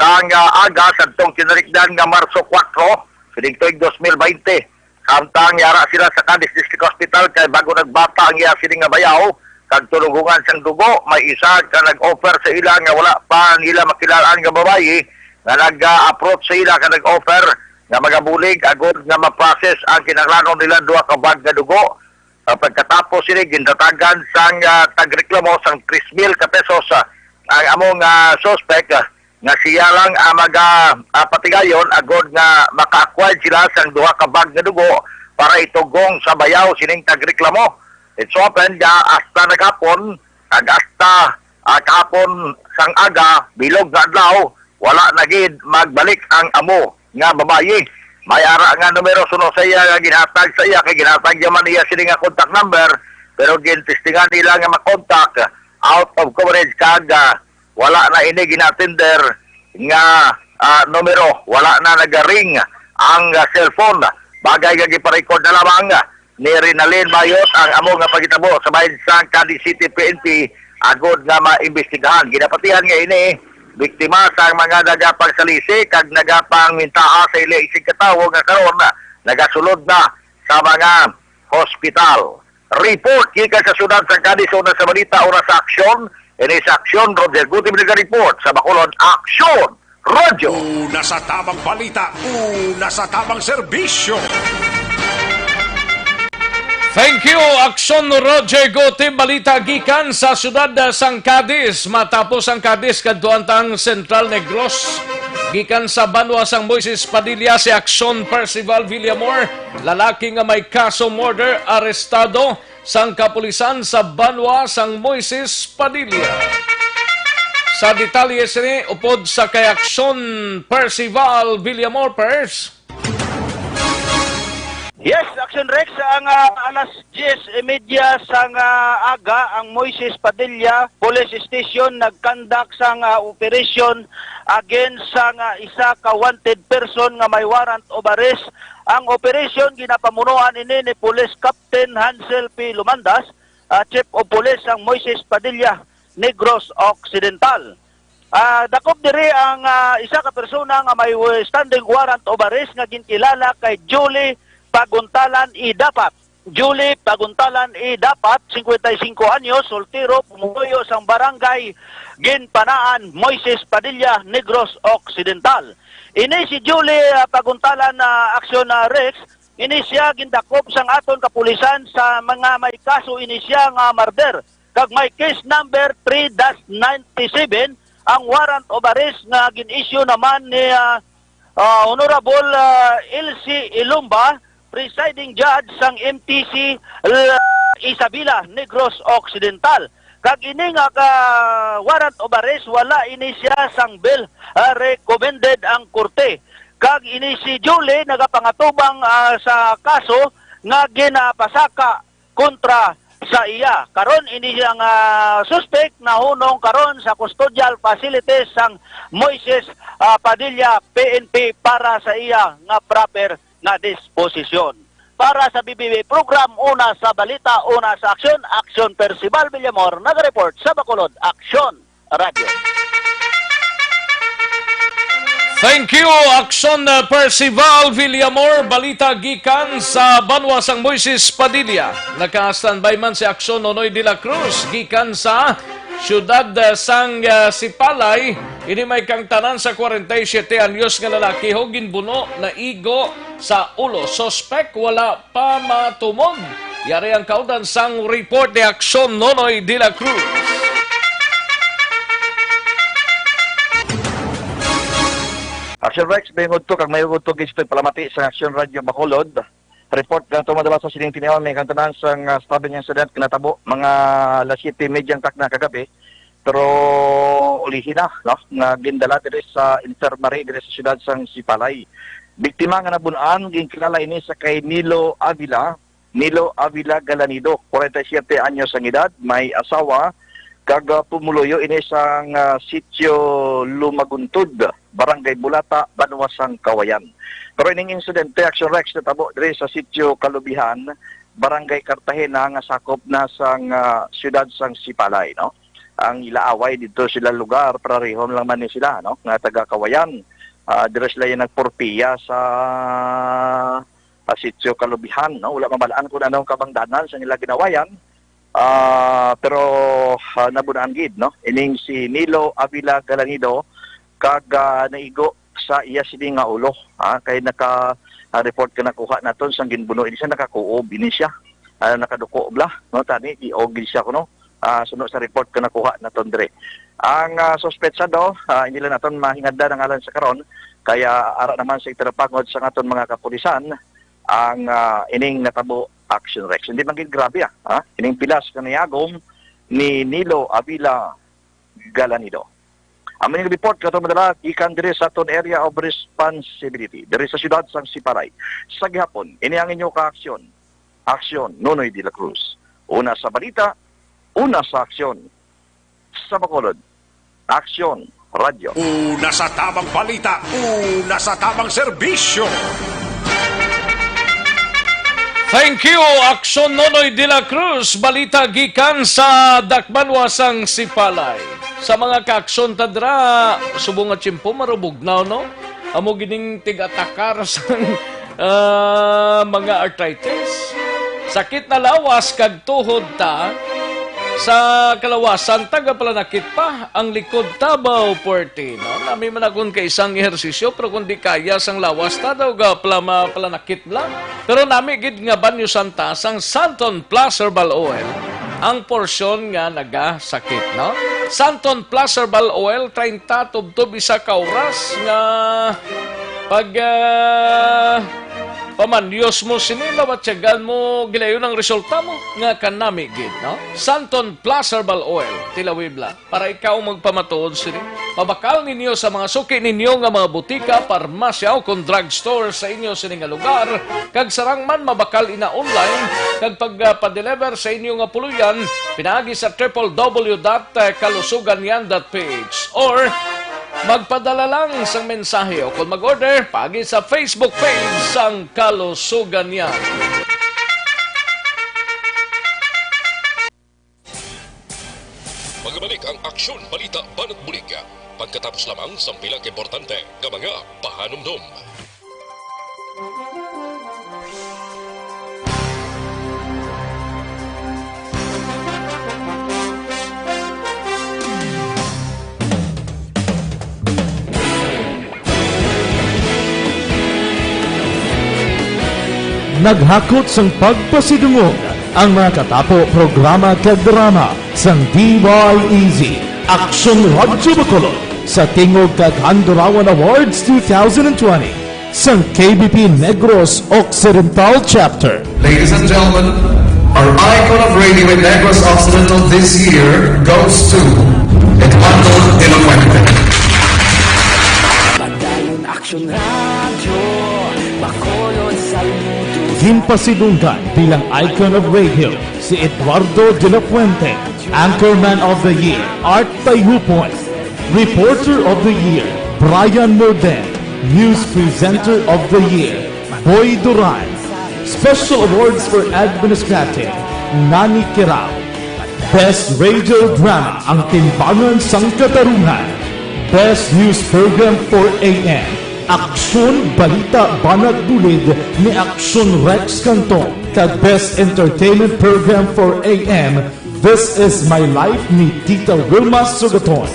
sang aga sadtong tinarikdan nga Marso kuwatro, sining tuig dos mil baynte. Samtang yara sila sa Cadiz District Hospital kay bago nagbata ang iya sining nga bayaw kag tulungan sang dugo, may isa ka nag-offer sa ila nga wala pa nila makilala-an nga babayi nga nag-approach sa ila ka nag-offer nga magabulig agud nga ma-process ang kinahanglanon nila duha ka bag nga dugo. Ah, pagkatapos sini, gindatagan sang, ah, tagreklamo sang tres mil ka pesos, ah, ang among, ah, suspect, ah, nga siya lang ang maga, ah, patigayon agud nga maka-acquire sila sang duha ka bag nga dugo para itugong sa bayaw sining tagreklamo. It so happened nga hasta nagapon, ag hasta, ah, kahapon sang aga, bilog nga adlaw, wala na gid magbalik ang amo nga babayi. May ara nga numero suno sa iya nga ginhatag sa iya, kay ginhatag niya man iya sini nga contact number, pero gintestingan nila nga makontak, out of coverage, kag, ah, wala na ini ginatender nga, ah, numero. Wala na nagaring ang, ah, cellphone. Bagay nga giparecord na lamang ni Rinalyn Bayot ang amo nga pagitabo sa bahin sang Cadiz City P N P agod nga maimbestigahan. Ginapatihan nga ini biktima sang mga nagapangsalisi kag nagapangmintaha sa ila isig katawo nga karon nagasulod na sa mga hospital. Report gikan sa siyudad sa Cadiz, una sa balita, una sa aksyon. Ini sa aksyon, Roger Gutib naga-report. Sa Bacolod, Aksyon Radyo. Una sa tamang balita, una sa tamang serbisyo. Thank you, Aksyon Roger Gutib. Balita gikan sa siyudad, ah, sang Cadiz. Matapos ang Cadiz, kadtuan tang Central Negros. Gikan sa banwa sang Moises Padilla, si Aksyon Percival Villamor, lalaki nga may kaso murder, arestado sang kapulisan sa banwa sang Moises Padilla. Sa detalye sini, upod sa kay Aksyon Percival Villamor, Pers. Yes, Action Rex, ang, ah, alas diyes y media sang, ah, aga, ang Moises Padilla Police Station nagkandak sang, ah, operasyon against sang, ah, isa ka wanted person nga may warrant of arrest. Ang operasyon ginapamunuan ini ni Police Captain Hansel P. Lumandas, ah, Chief of Police sang Moises Padilla, Negros Occidental. Ah, dakop diri ang, ah, isa ka persona nga may standing warrant of arrest nga ginkilala kay Julie Paguntalan Idapat. Julie Paguntalan Idapat, singkwenta y singko anyos, soltero, pumuluyo sang barangay Ginpanaan, Moises Padilla, Negros Occidental. Ini si Julie, ah, Paguntalan, ah, Aksyon, ah, Rex, ini siya gindakop sang aton kapulisan sa mga may kaso ini siya nga murder, kag may case number three dash ninety-seven ang warrant of arrest nga gin-issue naman ni, ah, ah, Honorable, ah, Elsie Ilumba, presiding judge sang M T C, ah, Isabela, Negros Occidental. Kag ini nga ka warrant of arrest, wala ini siya sang bail, ah, recommended ang korte. Kag ini si Julie nagapangatubang, ah, sa kaso nga ginapasaka kontra sa iya. Karon ini ang, ah, suspect nahunong karon sa custodial facilities sang Moises, ah, Padilla P N P para sa iya nga proper nga disposisyon. Para sa B B B program, una sa balita, una sa aksyon, Aksyon Percival Villamor, nagareport sa Bacolod, Aksyon Radyo. Thank you, Aksyon, uh, Percival Villamor. Balita gikan sa banwa sang Moises Padilla. Naka-standby man si Aksyon Nonoy de la Cruz gikan sa siyudad, uh, sang, uh, Sipalay. Ini may kangtanan sa kwarenta y siyete anyos nga lalaki ho ginbuno, naigo sa ulo. Suspek wala pa matumon. Yari ang kaudan sang report ni Aksyon Nonoy de la Cruz. Action Rex, may ngudto kag may ngudto gid sa palamati sa Action Radio Bacolod. Report nga tumadala sa sining tiniaw may kantanan sang, ah, stabbing incident nga natabo mga alas siyete media ang takna kagabi. Pero ulihi na, no, nga gindala diri sa infirmary diri sa siyudad sang Sipalay. Biktima nga nabun-an, ginkilala ini sa kay Nilo Avila, Nilo Avila Galanido, kwarenta y siyete anyos ang edad, may asawa, kag, ah, pumuluyo ini sang, ah, Sitio Lumaguntod, Barangay Bulata, Banwa sang Kawayan. Pero ining insidente, Action Rex, natabo diri sa Sitio Kalubihan, Barangay Cartagena, nga sakop na sang, ah, siyudad sang Sipalay, no? Ang ila away didto sila lugar, parehon lang man ni sila, no? Nga taga Kawayan, ah, diri sila yung nagporpiya sa, ah, Sitio Kalubihan, no? Wala mabalaan kung anong kabangdanan sa ila ginawayan. Ah, pero, ah, nabunaan gid, no? Ining si Nilo Avila Galanido kag, ah, naigo sa iya sini nga ulo, ha? Kay naka, ah, report ka nakuha naton sang ginbuno ini siya, nakakuob ini siya. Ah, nakaduko bla, no? Tani, iog gid siya kuno. Ah, suno sa report ka nakuha naton dire. Ang, ah, suspetsado, ah, hindi lang naton mahingad na ngalan sa karon, kaya ara naman sa itarapangod sa aton mga kapulisan ang, ah, ining natabo, Action Rex. Hindi man gid grabe, ah, ha? Ining pilas nga niyagom ni Nilo Avila Galanido. Ang mga report nga madala gikan diri sa aton area of responsibility, diri sa siyudad sang Sipalay. Sa gihapon, ini ang inyo kaaksyon. Aksyon, Nonoy de la Cruz. Una sa balita, una sa aksyon. Sa Bacolod, Aksyon Radyo. Una sa tamang balita, una sa tamang serbisyo. Thank you, Aksyon Nonoy de la Cruz. Balita gikan sa Dakbanwa sang Sipalay. Sa mga kaaksyon ta dira, subong nga tiyempo, marubog na, no? Amo gining tig-atakar sang, ah, mga arthritis. Sakit na lawas kag tuhod ta, sa kalawasan, taga-palanakit pa ang likod ta, baw, puwerte, no? Nami man akon kay isang ehersisyo, pero kung di kaya sang lawas ta daw, ga plama, palanakit lang. Pero nami gid nga banyo santa sang Santon Plus Herbal Oil ang porsyon nga nagasakit, no? Santon Plus Herbal Oil, treinta tubtob isa ka oras nga pag, ah, pamanyos mo sini, mabatyagan mo gilayon ang resulta mo nga kanami gid, no? Santon Plus Herbal Oil, tilawib lang. Para ikaw magpamatuod sini, mabakal ninyo sa mga suki ninyo nga mga butika, parmasya, o kon drugstore sa inyo sini nga lugar, kag sarang man mabakal ina online, kag pagpadeliver sa inyo nga puloy-an pinaagi sa triple W dot kalusuganyan dot P H, or magpadala lang sang mensahe o kon mag-order paagi sa Facebook page sang Kalusuganyan. Magbalik ang Aksyon Balita Banat Bulig, pagkatapos lamang sang pila ka importante nga mga pahanumdom. Naghakot sang pagpasidungog ang mga katapo, programa kag drama sang D Y E Z, Aksyon Radyo Bacolod, sa Tingog kag Handurawan Awards two thousand twenty sang K B P Negros Occidental Chapter. Ladies and gentlemen, our icon of radio in Negros Occidental this year goes to Eduardo de la Fuente. Padayon Aksyon Radyo, Bacolod, saludo. Ginpasidunggan bilang icon of radio si Eduardo de la Fuente, Anchorman of the Year, Art Tayhupon, Reporter of the Year, Brian Morden, News Presenter of the Year, Boy Duran, Special Awards for Administrative, Nani Kirao, Best Radio Drama, Ang Timbangan sang Katarungan, Best News Program for A M, Aksyon Balita Banat Bulig ni Aksyon Rex Cantong, kag Best Entertainment Program for A M, This Is My Life ni Tita Wilma Sugaton.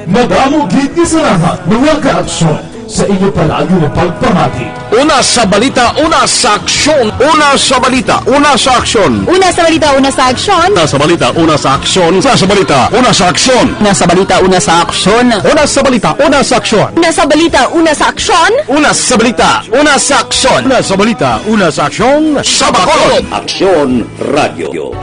Madamo gid nga salamat, mga kaaksyon, sa inyo palagi nga pagpamati. Una sa balita, una sa aksyon. Una sa balita, una sa aksyon. Una sa balita, una sa aksyon. Una sa balita, una sa aksyon. Una sa balita, una sa aksyon. Una sa balita, una sa aksyon. Una sa balita, una sa aksyon. Una sa balita, una sa aksyon. Una sa balita, una sa aksyon. Una sa balita, una sa aksyon. Sa Bacolod. Aksyon Radyo.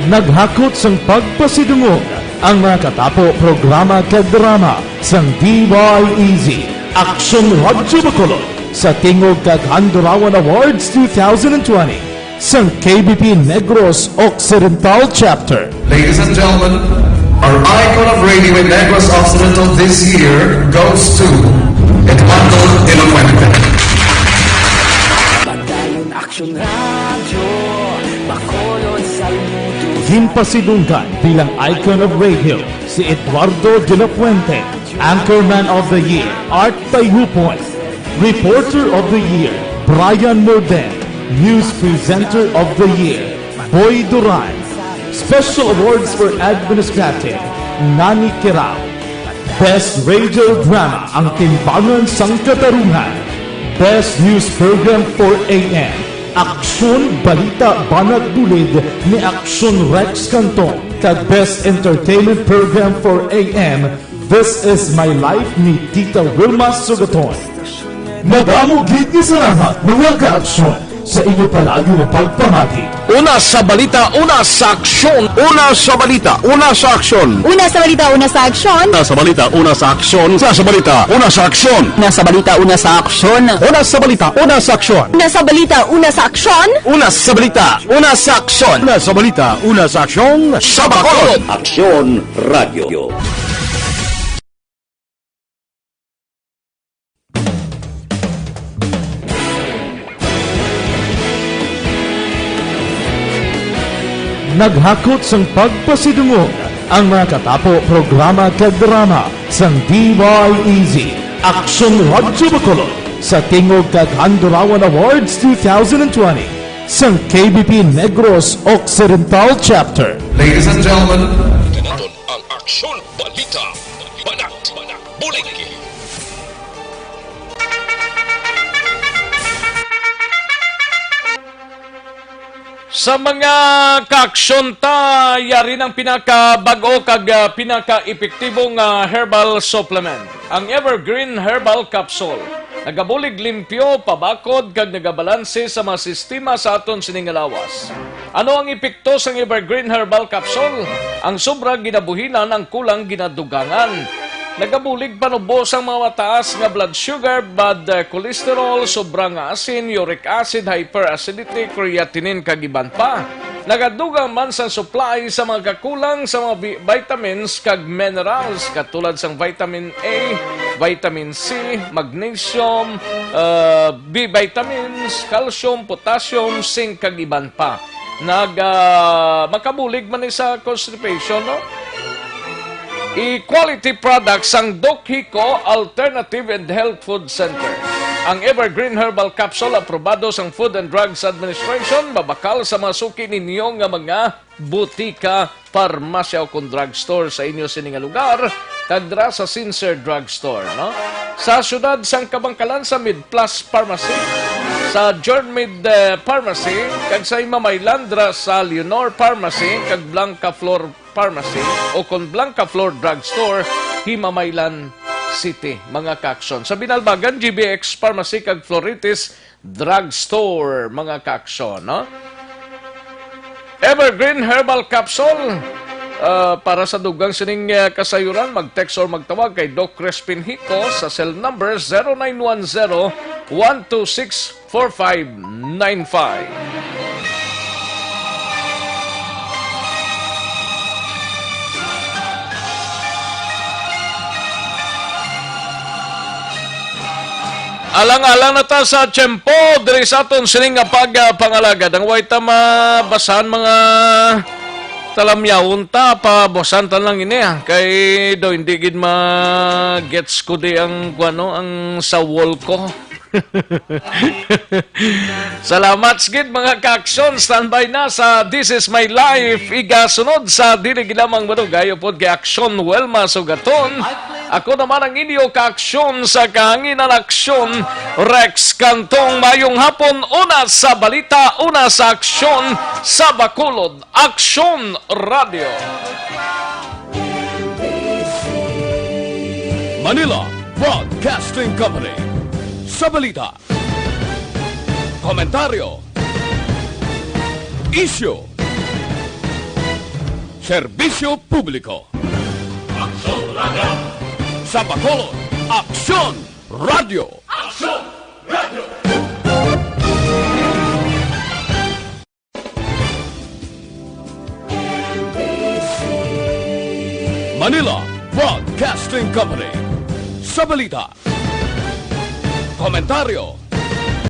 Naghakot sang pagpasidungog Ang nakatapo programa kag drama sang D Y E Z, Aksyon Radyo Bacolod, sa tingog kag Handurawan Awards two thousand twenty, sang K B P Negros Occidental Chapter. Ladies and gentlemen, our icon of radio in Negros Occidental this year goes to Eduardo de la Fuente. Padayon Aksyon Radyo, Bacolod, Salmuto. Ginpasidunggan bilang icon of radio si Eduardo de la Fuente, Anchorman of the Year, Art Tayupoy, Reporter of the Year, Brian Morden, News Presenter of the Year, Boy Duran, Special Awards for Administrative, Nani Kirao, Best Radio Drama, Ang Timbangan sang Katarungan, Best News Program four A M, Aksyon Balita Banat Bulid ni Aksyon Rex Cantong, kag Best Entertainment Program four A M, This Is My Life ni Tita Wilma Sugaton. Madamo gid nga salamat, mga kaaksyon, sa inyo palagi nga pagpamati. Una sa balita, una sa aksyon. Una sa balita, una sa aksyon. Una sa balita, una sa aksyon. Una sa balita, una sa aksyon. Una sa balita, una sa aksyon. Una sa balita, una sa aksyon. Una sa balita, una sa aksyon. Una sa balita, una sa aksyon. Una sa balita, una sa aksyon. Una sa balita, una sa aksyon. Sa Bacolod. Aksyon Radio. Naghakot sang pagpasidungog ang nakatapo programa kag drama sang D Y E Z, Aksyon Radyo Bacolod, sa tingog kag Handurawan Awards two thousand twenty, sang K B P Negros Occidental Chapter. Ladies and gentlemen, ang aksyon, balita, banat, bulig. Sa mga kaaksyon ta, yari ang pinakabag-o kag, ah, pinaka-epektibo nga herbal supplement, ang Evergreen Herbal Capsule. Nagabulig limpyo, pabakod, kag nagabalanse sa mga sistema sa aton sini nga lawas. Ano ang epekto sang Evergreen Herbal Capsule? Ang sobra ginabuhinan, ang kulang ginadugangan. Nagabulig panubo sang mga mataas nga blood sugar, bad, eh, cholesterol, sobra nga asin, uric acid, hyperacidity, creatinine, kag iban pa. Nagadugang man sang supply sa mga kakulang sa mga vi-, vitamins kag minerals, katulad sang vitamin A, vitamin C, magnesium, uh, B vitamins, calcium, potassium, zinc, kag iban pa. Nag, ah, makabulig man ni sa constipation, no? E-quality products sang Doc Hico Alternative and Health Food Center. Ang Evergreen Herbal Capsule, aprobado sang Food and Drugs Administration, mabakal sa mga suki ninyo nga mga butika, parmasya, o kon drugstore sa inyo sini nga lugar, kag dira sa Sincere Drugstore, no? Sa siyudad sang Kabankalan, sa Med Plus Pharmacy, sa Journmed, eh, Pharmacy, kag sa Himamaylan dira sa Leonor Pharmacy kag Blanca Flor Pharmacy, o kon Blanca Flor Drugstore, Himamaylan City, mga kaaksyon. Sa Binalbagan, G B X Pharmacy kag Floritis Drugstore, mga kaaksyon, no? Evergreen Herbal Capsule. Ah, para sa dugang sining, ah, kasayuran, mag-text or magtawag kay Doc Crispin Hico sa cell number zero nine one zero, one two six, four five nine five. Alang-alang na ta sa tiyempo diri sa aton sining nga pagpangalagad. Ang way ta mabasahan, mga talamyawon ta, pabusan ta lang ini, ah. Kay daw hindi gid ma-gets ko di ang, kuwano, ang sa wall ko. Salamat gid, mga kaaksyon. Standby na sa This Is My Life. Igasunod sa dili gid lamang madugay upod kay Aksyon Wilma Sugaton. Ako naman ang inyo kaaksyon sa kahanginan, Aksyon Rex Cantong. Mayong hapon, una sa balita, una sa aksyon sa Bacolod. Aksyon Radio. Manila Broadcasting Company. Sa balita, komentaryo, isyu, serbisyo publiko. Sa Bacolod, Aksyon Radio. Manila Broadcasting Company. Sa balita, komentaryo,